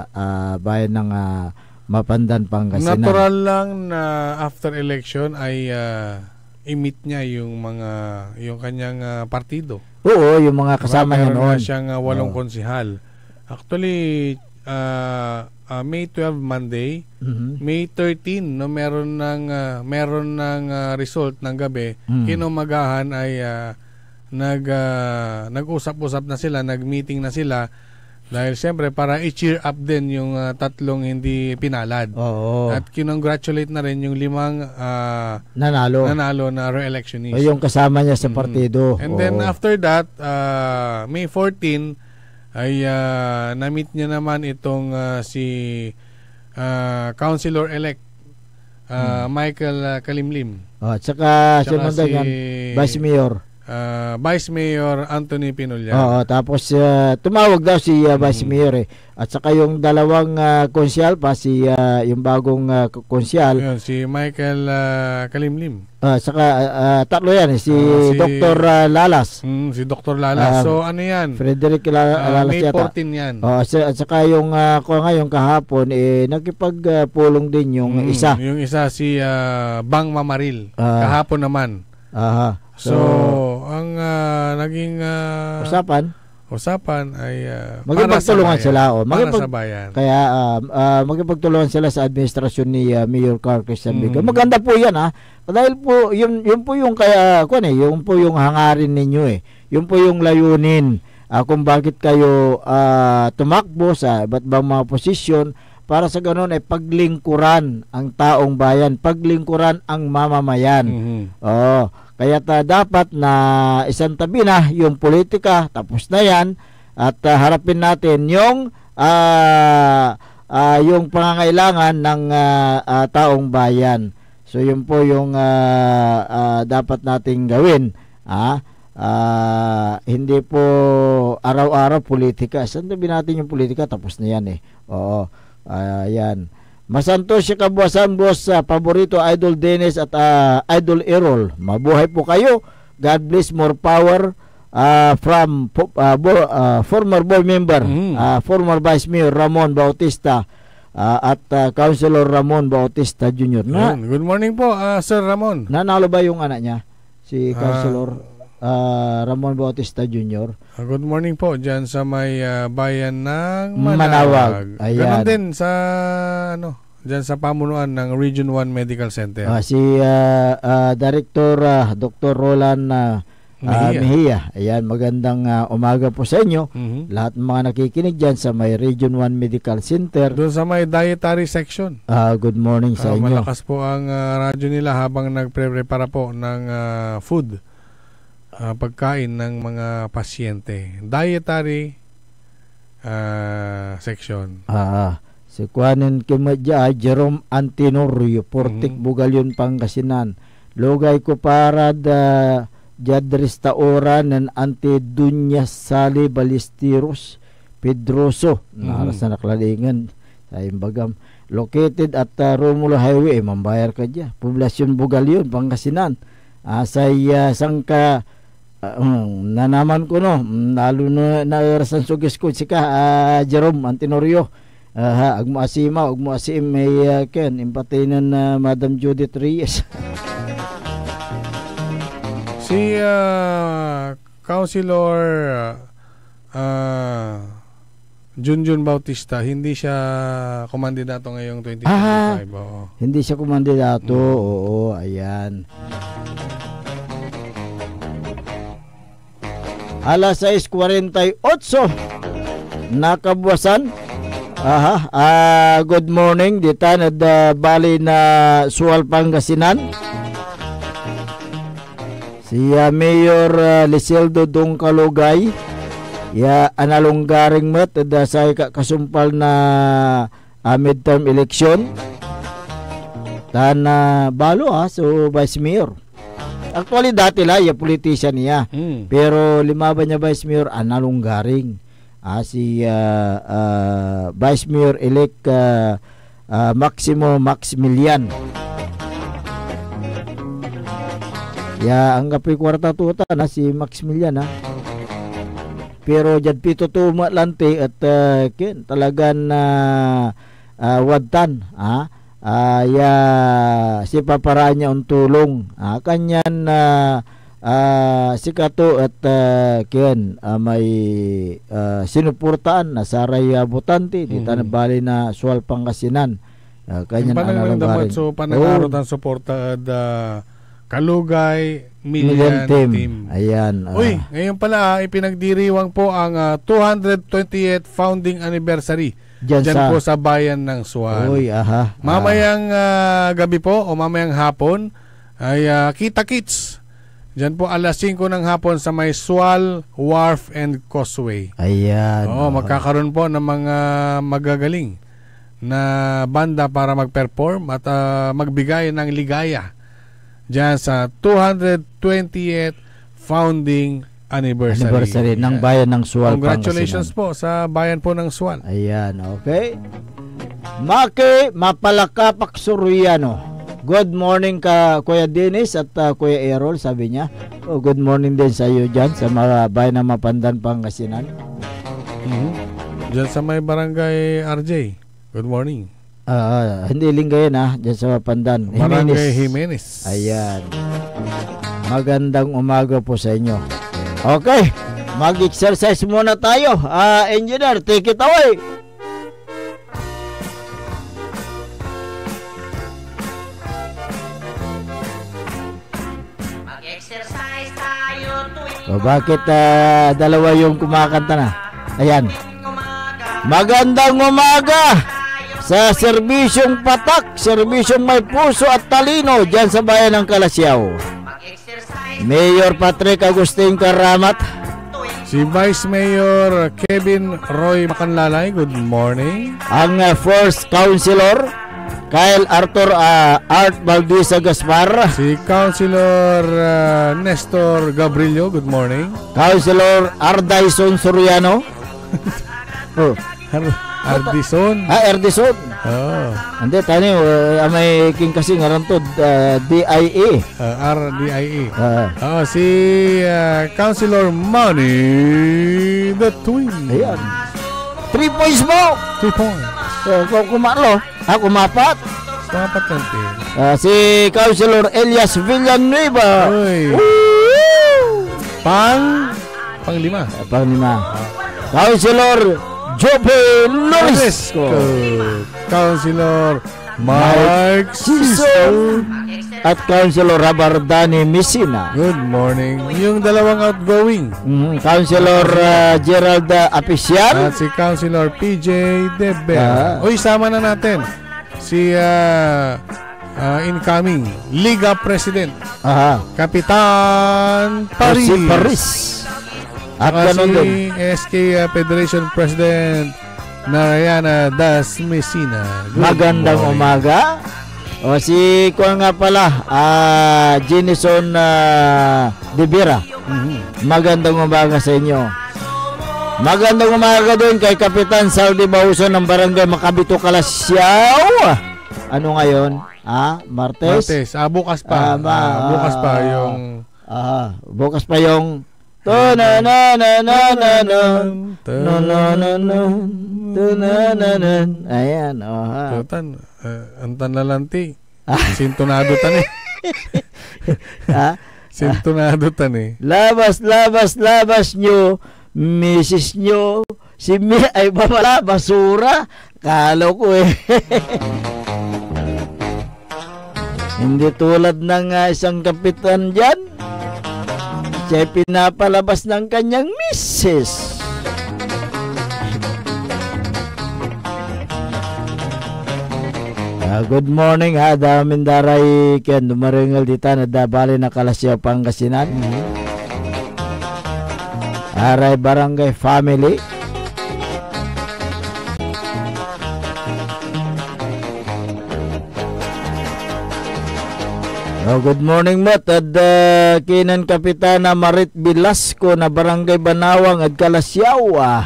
ah, bayan ng, ah, Mapandan, Pangasinan. Natural lang na after election ay, ah, i-meet niya yung mga, yung kanyang, ah, partido. Oo, yung mga Diba? kasama niya Meron nga noon. siyang, ah, walong Oo. konsehal. Actually, ah, ah, May twelve, Monday, Mhm. May thirteen, no, meron ng, ah, meron ng, ah, result ng gabi. Mm. Kinumagahan ay, ah, nag, ah, nag-usap-usap na sila, nag-meeting na sila. Dahil siyempre, para i-cheer up din yung, ah, tatlong hindi pinalad. Oo. At kinongratulate na rin yung limang, ah, Nanalo. nanalo na re-electionist. O, yung kasama niya sa Mm. partido. And then Oo. after that, ah, May fourteen, ay, ah, na-meet niya naman itong, ah, si, ah, Councilor-elect, ah, Hmm. Michael, ah, Kalimlim. Oh, at saka, Tsaka sino man si, yan? Vice Mayor. ah, Vice Mayor Anthony Pinolia. Oo, tapos, ah, tumawag daw si, ah, Vice Hmm. Mayor, eh. At saka yung dalawang, ah, konsehal pa, si, ah, yung bagong, ah, k-, konsehal. Yun, si Michael, ah, Kalimlim. Ah, saka, ah, ah, tatlo yan, eh, si Ah, si, Doktor, ah, Lalas. Mm, si Doktor Lalas. Ah, So, ano yan? Frederick La-, Ah, Lalas May yata. fourteen yan. Oh, sa-, at saka yung, ah, ko nga, yung kahapon, eh, nakipag, ah, pulong din yung Mm, isa. yung isa si, ah, Bang Mamaril. Ah. Kahapon naman. Aha. So, So, ang, ah, naging, ah, Usapan? usapan ay, ah, para sa Makipagtulungan bayan. sila, oh. Para Makipag-, sa bayan. kaya, ah, ah, makipagtulungan sila sa administrasyon ni, ah, Mayor Carl Christian Vico. Mm. Maganda po yan, ah. Dahil po, yun, yun po yung kaya, kwan eh, yun po yung hangarin ninyo eh. Yun po yung layunin, ah, kung bakit kayo, ah, tumakbo sa iba't ibang mga posisyon para sa ganun ay paglingkuran ang taong bayan, paglingkuran ang mamamayan. Mhm. Oo. Kaya ta-, dapat na isantabi na yung politika, tapos na yan, at, ah, harapin natin yung, ah, ah, yung pangangailangan ng, ah, ah, taong bayan. So, yun po yung, ah, ah, dapat nating gawin. Ah, ah, hindi po araw-araw politika. Isantabi natin yung politika, tapos na yan eh. Oo. Ah, yan. Masantos ya kabuasan, boss, ah, paborito, Idol Dennis at, ah, Idol Errol. Mabuhay po kayo. God bless, more power, ah, from po-, ah, bo-, ah, former board member, Mm. ah, former Vice Mayor Ramon Bautista, ah, at, ah, Councilor Ramon Bautista Junior. Na- Yun. Good morning po, ah, Sir Ramon. Nanalo ba yung anak niya? Si Ah. Councilor, ah, Ramon Bautista Junior. Ah, good morning po dyan sa may, ah, bayan ng Manawag. Manawag. Ayan. Ganon din sa, ano, dyan sa pamunuan ng Region one Medical Center. Ah, si, ah, ah, Director, ah, Doktor Roland, ah, Ah, Mejia. Mejia. Ayan, magandang, ah, umaga po sa inyo. Mhm. Lahat ng mga nakikinig dyan sa may Region one Medical Center. Doon sa may dietary section. Ah, good morning sa Ah, inyo. Malakas po ang, ah, radyo nila habang nagpre-prepara po ng, ah, food, ah, pagkain ng mga pasyente. Dietary, ah, section. Ah, si kuanen ki met dia, Jerome Antenorio, Portik, Mhm. Bugallon, Pangasinan. Lugay ko para da, diad restauran nen Auntie Dunya Sally Ballesteros Pedroso. Mhm. Narasan ak la ingen. Say imbagam. Located at, ah, Romulo Highway, eh, mambayar ka dia. Poblacion Bugallon, Pangasinan. Ah, say, ah, sangka, ah, um, nanaman ko, no? Mm, lalo na naerasan so gis kod sika, ah, Jerome Antenorio. Aha, agmo asimaw, agmo asiim may, ah, ken, impatey nen, ah, Madam Judith Reyes. Si, ah, Councilor, ah, Junjun Bautista, hindi siya kumandidato ngayong Ah, twenty twenty-five, oo. Hindi siya kumandidato, Mm. oo, ayan. Alas sais kuarenta y otso na kabuasan. Aha, ah, good morning. Ditan ed, ah, bali na Sual, Pangasinan. Si, ah, Mayor, ah, Liseldo Dongkalugay, ya analunggaring met ed, ah, say ka-, kasumpal na, ah, midterm election. Tan, ah, balo, ah, so Vice Mayor. Actually, dati la, ya politician iya. Hmm. Pero limaban ya Vice Mayor, analunggaring. Ah, si, ah, ah, Vice Mayor-elect, ah, ah, Maximo Maximilian. Ya anggapoy kuarta to ta na si Maximilian, ah. Pero diad pito to met lanti et, ah, ken talagan, ah, ah, wadtan, ah, ah, ya sipaparaan ya ontulong. Ah, kanyan, ah, ah, sikato et, ah, ken, ah, may, ah, sinuportaan na saray, ah, botante ditan Mhm. bali na Sual, Pangasinan. Ah, kanyan Panang analunggarin. So, panangaro Oh. tan suporta ed, ah, Kalugay Million Million Team. Team. Ayan, ah. Uy, ngayon pala, ah, ipinagdiriwang po ang, ah, two hundred twentieth founding anniversary Diyan diyan sa po sa bayan ng Sual. Uy, aha, ah. Mamayang, ah, gabi po o mamayang hapon ay, ah, kita-kits diyan po alas singko ng hapon sa may Sual Wharf and Causeway. Ayan, Oo, oo. magkakaroon po ng mga magagaling na banda para mag-perform at, ah, magbigay ng ligaya diyan sa two hundred twentieth founding anniversary. Anniversary ng Ayan. bayan ng Sual, Congratulations Pangasinan. po sa bayan po ng Sual. Ayan, okay. Maki Mapalakapak Soriano. Good morning ka, Kuya Dennis at, ah, Kuya Errol, sabi niya. Oh, good morning din sa iyo diyan sa mga bayan ng Mapandan, Pangasinan. Mhm. Diyan sa may barangay R J. Good morning. Ah, hindi Lingayen, ah, diyan sa Mapandan. Barangay Jimenez. Jimenez. Ayan. Magandang umaga po sa inyo. Okay, mag-exercise muna tayo. Ah, engineer, take it away. Mag-exercise tayo tuwing O, bakit, ah, dalawa yung kumakanta na? Ayan. Magandang umaga sa serbisyong patak, serbisyong may puso at talino dyan sa bayan ng Calasiao. Mayor Patrick Agustin Karamat. Si Vice Mayor Kevin Roy Macanlalay, good morning. Ang, ah, First Councilor, Kyle Arthur, ah, Art Valdez Gaspar. Si Councilor, ah, Nestor Gabrilio, good morning. Councilor Ardyson Soriano. Oh. Ar-, Ardison. Ah, Ardison. Oo. Hindi, tani, uh, amay king kasi ngaran to, ah, D I A. Ah, R D I A. Ah. Oo, si, ah, Councilor Manny the Twin. Ayan. Three points mo. Three points. So, ku-, kumarlo. Ah, kumapat. Kumapat lang, Tim. Ah, si Councilor Elias Villanueva. Uy. Woo! Pang, panglima. Ah, panglima. Councilor Jope Lorisco. Lorisco. Councilor Mike Sison at Councilor Rabar Dani Messina. Good morning. Yung dalawang outgoing. Mm, Councilor, ah, Gerald, ah, Apician. At si Councilor P J De Vera. Ah. Uy, sama na natin si, ah, ah, incoming Liga President, Aha. Kapitan Jose Paris. Paris. At Saka ganun si din. S K, ah, Federation President Narayana Das Messina. Good Magandang morning. Umaga. O, si kuwan nga pala, ah, Jenison, ah, De Vera. Mhm. Magandang umaga sa inyo. Magandang umaga din kay Kapitan Saldi Bauso ng Barangay Makabito, Calasiao. Ano ngayon? Ah, Martes? Martes. Ah, bukas pa. Ah, ma-, Ah, bukas pa ah, yung ah, bukas pa yung Tananananananan. Tananananan. Tananananan. Ayan, oh, ha. Tutan, eh, antan lalanti. Ah. Sintonado tan eh. Ha? Sintonado tan eh. Labas, labas, labas nyo, misis nyo, si mi-, ay, ba pala, basura. Kala ko eh. Hindi tulad ng, ah, isang kapitan dyan. Siya'y pinapalabas ng kanyang misis. Ah, good morning, ha. Damin daray ken dumarengel ditan ed, ah, bali na Calasiao, Pangasinan. Mhm. Aray barangay family. Oh, good morning met ed, ah, kinen Kapitana Marit Velasco na Barangay Banawang ed Calasiao, ah.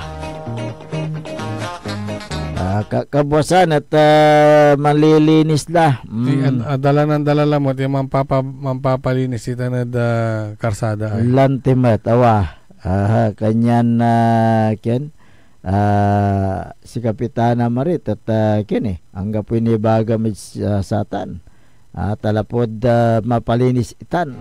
Ah, ka-, kabuasan et, ah, manlilinis la. Di, Mm. ad-, adala nan dala lamet ya manpapa-, manpapalinis itan ed, ah, karsada ay. Lanti met, awa. Aha, kanyan, ah, ken, ah, si Kapitana Marit et, ah, ken eh, anggapoy nibagam ed, ah, satan. Ah, ta lapud, ah, mapalinis itan.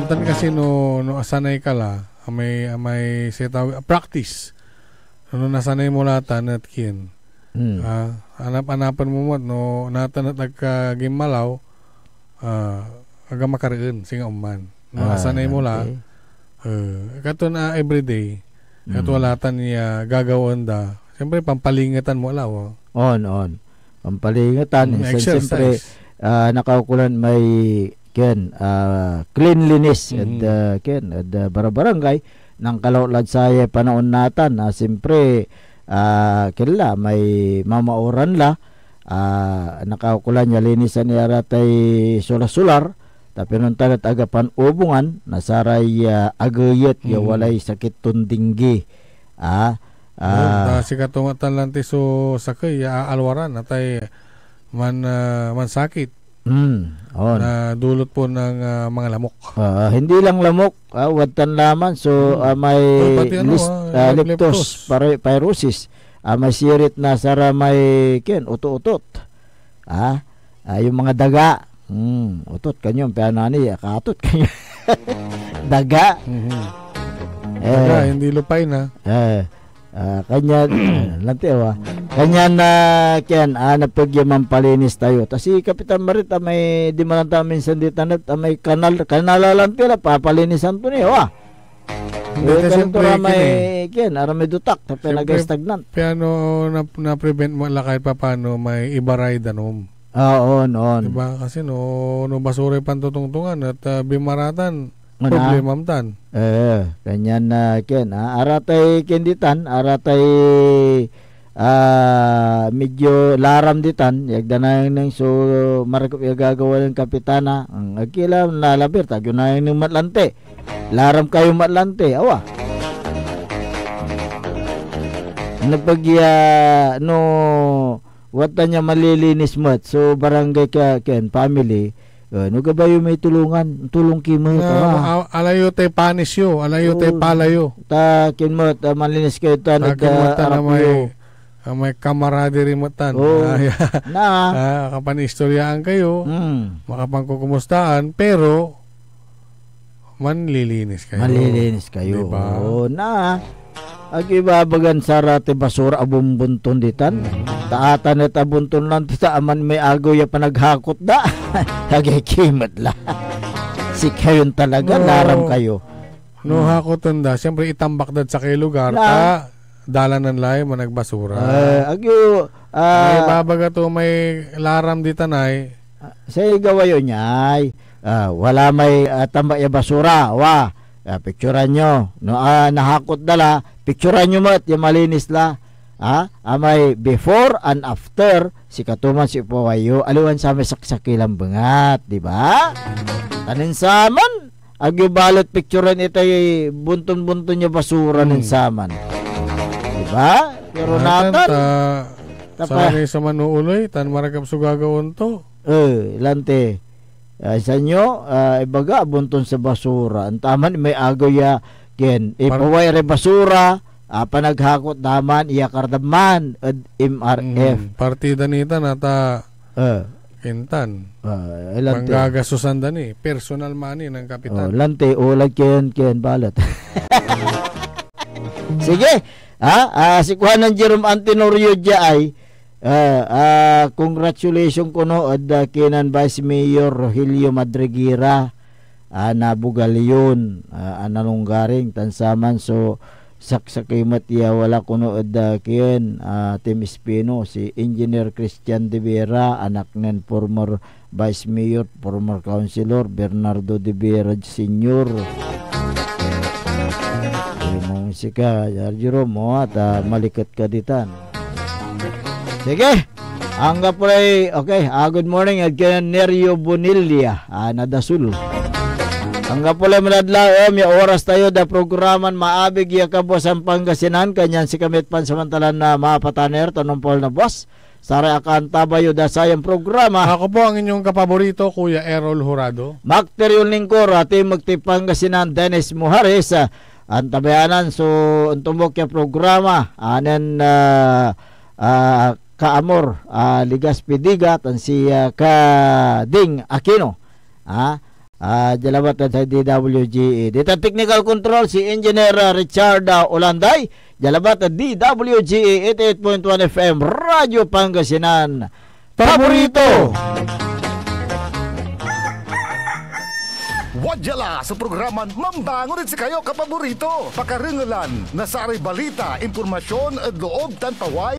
Ontan kasi no, no asanay ka la, amay, amay setaw, practice. No nasanay mo la tan et ken. Hmm. Ah, anap-anapen mo met no natan et ag ka ginmalaw, ah, aga makareen, singa onman. No Ah, asanay mo la, okay. Eh, katon, ah, everyday, et Hmm. wala tan ya gagawaen da. Siyempre, pampalingetan mo la, oh. On, on. Pampalingetan, Hmm, insan exercise. Siyempre, ah, nakaukolan may, ken, ah, cleanliness ed, Mhm. ah, ken, ed, ah, barabarangay. Nankalaw lad sayay panaon natan, ah, siyempre, ah, ken la, may mamaoran la, ah, nakaukolan ya linisan ya ra tay solar-solar, ta pian ontan et aga pan-ubongan na saray, ah, ageyet ya Hmm. walay sakit ton dengue. Ah, Ayun, ah. ta sikato met tan lanti so sakey ya aalwaran, atay man-, ah, mansakit. Hmm, on. Na dulot po ng, ah, mga lamok. Ah, hindi lang lamok, ah, wadtan laman. So, Hmm. ah, may Oh, pati ano, lis-, ah, ah, leptos, leptos. Pare-, pyrosis. Ah, may sirit na saramay, ken, uto-utot. Ah, ah, yung mga daga. Hmm, utot kanyo, piano ni, akatot kanyo. Daga. Mhm. Eh. Daga, hindi lupay na. Eh. Ah, kanyan, lanti, awa. Kanyan, ah, ken, ah, napeg ya manpalinis tayo. Ta si Kapitan Marit, ah, may dimalan ta minsan di tanat, ah, may kanal, kanal la lanti la, papalinisan to ni, awa. Hindi, Eh, ta kanal to siyempre, ra may, ken eh. Ken, ara may dutak, ta Siyempre, pinag-stagnant. Piano na, na-prevent mo la kahit papano may ibaray danom. Ah, on, on. Diba? Kasi no, no basura yung pantutungtungan at, ah, bimaratan, Ano? Problemam tan. Eh, kanyan na, ken, ah, aratay ken ditan, aratay, ah, medyo laram ditan, yag da nayang so marakep ya gagawa nen Kapitana, ang agkila nalabir, tagyo nayang met lanti. Laram kayo met lanti, awa. Napagya, no, watan ya malilinis met, so barangay ka, ken, family, Eh, no gabay yo may tulungan, tulong ki met, Na, ah. a-, alayo tay panis yo, alayo tay Oo. pala yo. Ta kinmet, ah, manlinis kayo tan Ta ed, kinmet ah, tan arap amay, yo. Amay camaraderie met tan. Oo. Ah, yeah. Na. Ah, kapanistoryaan kayo, Mm. makapankukumustaan, pero manlilinis kayo. Manlilinis kayo. Diba? Oo, na. Ag ibabagan sarati basura a bumbunton ditan. Ta atan et abunton lan tita aman may agew ya panaghakot da. Agay kimet la. Sikayon talaga, No. naram kayo. No, Hmm. hakoten da, siyempre itambak dad sakey lugar, Na. ta dalanan lay managbasura. Eh, agyo, May ah, babaga to, may laram ditan ay. Ah, say gawa yo niay, ah, wala may, ah, tambak ya basura, wa, ah, picturan nyo. No, ah, nahakot da la, picturan nyo met ya malinis la. Ah, amay before and after, sikato man so ipaway yo, aliwan samay saksakey lan bengat, di ba? Tanin saman, agyo balet picturan itay bunton-bunton ya basura nen Hmm. saman. Di ba? Pero Natan, natan, ta, ta pa- saray sa manuuloy, tan maragap so gagawaen to. Eh, lante. Ah, sanyo, ah, ibaga, bunton sa basura. Antaman, may agew ya, ken, Par- ipaway ray basura, ah, panaghakot da man, iyakar da man, ed M R F. Mm, partida nita, nata, Eh. Intan. Ah, ilan to? Manggagastusan da ni, personal money ng kapitan. Oh, lante, ulag ken, ken, balat. Sige, ha? Ah, si Kuanan Jerome Antenorio dia ay, ah, ah, congratulations kono ed, ah, kinen Vice Mayor Rogelio Madriguera, ah, na Bugalion, ah, a nalunggaring, tan saman so saksakey met ya wala kono ed, ah, kien, ah, Team Espino, si Engineer Christian De Vera, anak nen former Vice Mayor, former Councilor Bernardo De Vera Senior. Imong sika, Jerome, mo, at, ah, maliket ka ditan. Sige. Anggapo lay, okay, ah, good morning, ed kinen Nerio Bonilla, ah, na Dasul. Anggapo lay manadlaw, em, ya oras tayo da programan Maabig ya Kabuasan Pangasinan, kanyan sikami et pansamantalan na mapataner, tanon Paul na buas. Saray akaantabay yo da sayan programa. Ako po ang inyong kapaborito, Kuya Errol Jurado. Makter yon lingkor, ah, Team Magtip Pangasinan, Dennis Mujares, ah, antabayanan so ontombok ya programa, anen, ah, ah, kaamor, ah, Ligas Pidiga, tan si, ah, Kading Aquino. Ah, ah, dia labat ed say D W G A. Ditan technical control, si Engineer, ah, Richard, ah, Olanday. Dia labat ed D W G A eighty-eight point one F M, Radyo Pangasinan. Paborito! Wadya la so programan mambangon ed sikayo, kapaborito. Pakarengelan na saray balita, impormasyon ed loob tan paway